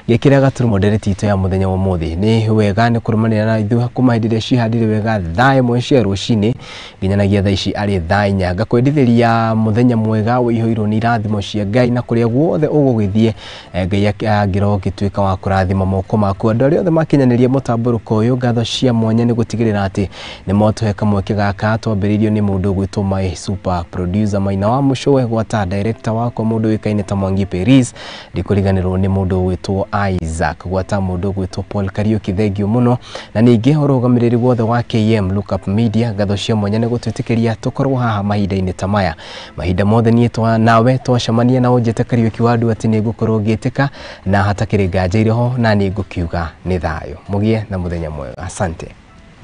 ngĩkĩra gaturumo ndereti itũ ya mũthenya wa ũmũthĩ. Nĩ wega nĩ kũrũmanĩra na ithuĩ kuma hĩndĩ ĩrĩa cihandire wega thaa 1 cia rũcinĩ nginyanagia thaa ici arĩ thaa 4. Ngakwendithĩria mũthenya mwega ũihũirwo nĩ irathimo cia Ngai, na kũrĩa guothe ũgũgĩthiĩ, Ngai angĩroho ũgĩtuĩka wa kũrathima moko maku. Andũ arĩa othe makinyanĩria mũtambũrũko ũyũ, ngatho cia mwanya nĩ gũtigĩrĩra atĩ nĩ mwatũhe kamweke gaka. Twambĩrĩirio nĩ mũndũ ũgwĩtwo my super producer Maina wa Mũcũwe, gwata director wakwa mũndũ ũĩkaine ta Mwangi Peris, ndikũriganĩrwo nĩ mũndũ ũgwĩtwo Isaac, gwata mũndũ ũgwĩtwo Paul Kariuki, thengio mũno, na ningĩ ũrũgamĩrĩri wothe wa KM Lookup Media, ngatho cia mwanya nĩ gũtwĩtĩkĩria tũkorwo haha mahinda-inĩ ta maya. Mahinda mothe niĩ twa nawe twacemania na ũnjĩte Kariuki wa andũ atĩ nĩ ngũkorwo ngĩtĩka na hatakĩrĩ nganja irĩho, na nĩ ngũkiuga nĩ thayũ. Mũgĩe na mũthenya mwega. Asante.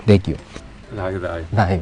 Thank you. Thayũ thayũ. Thayũ.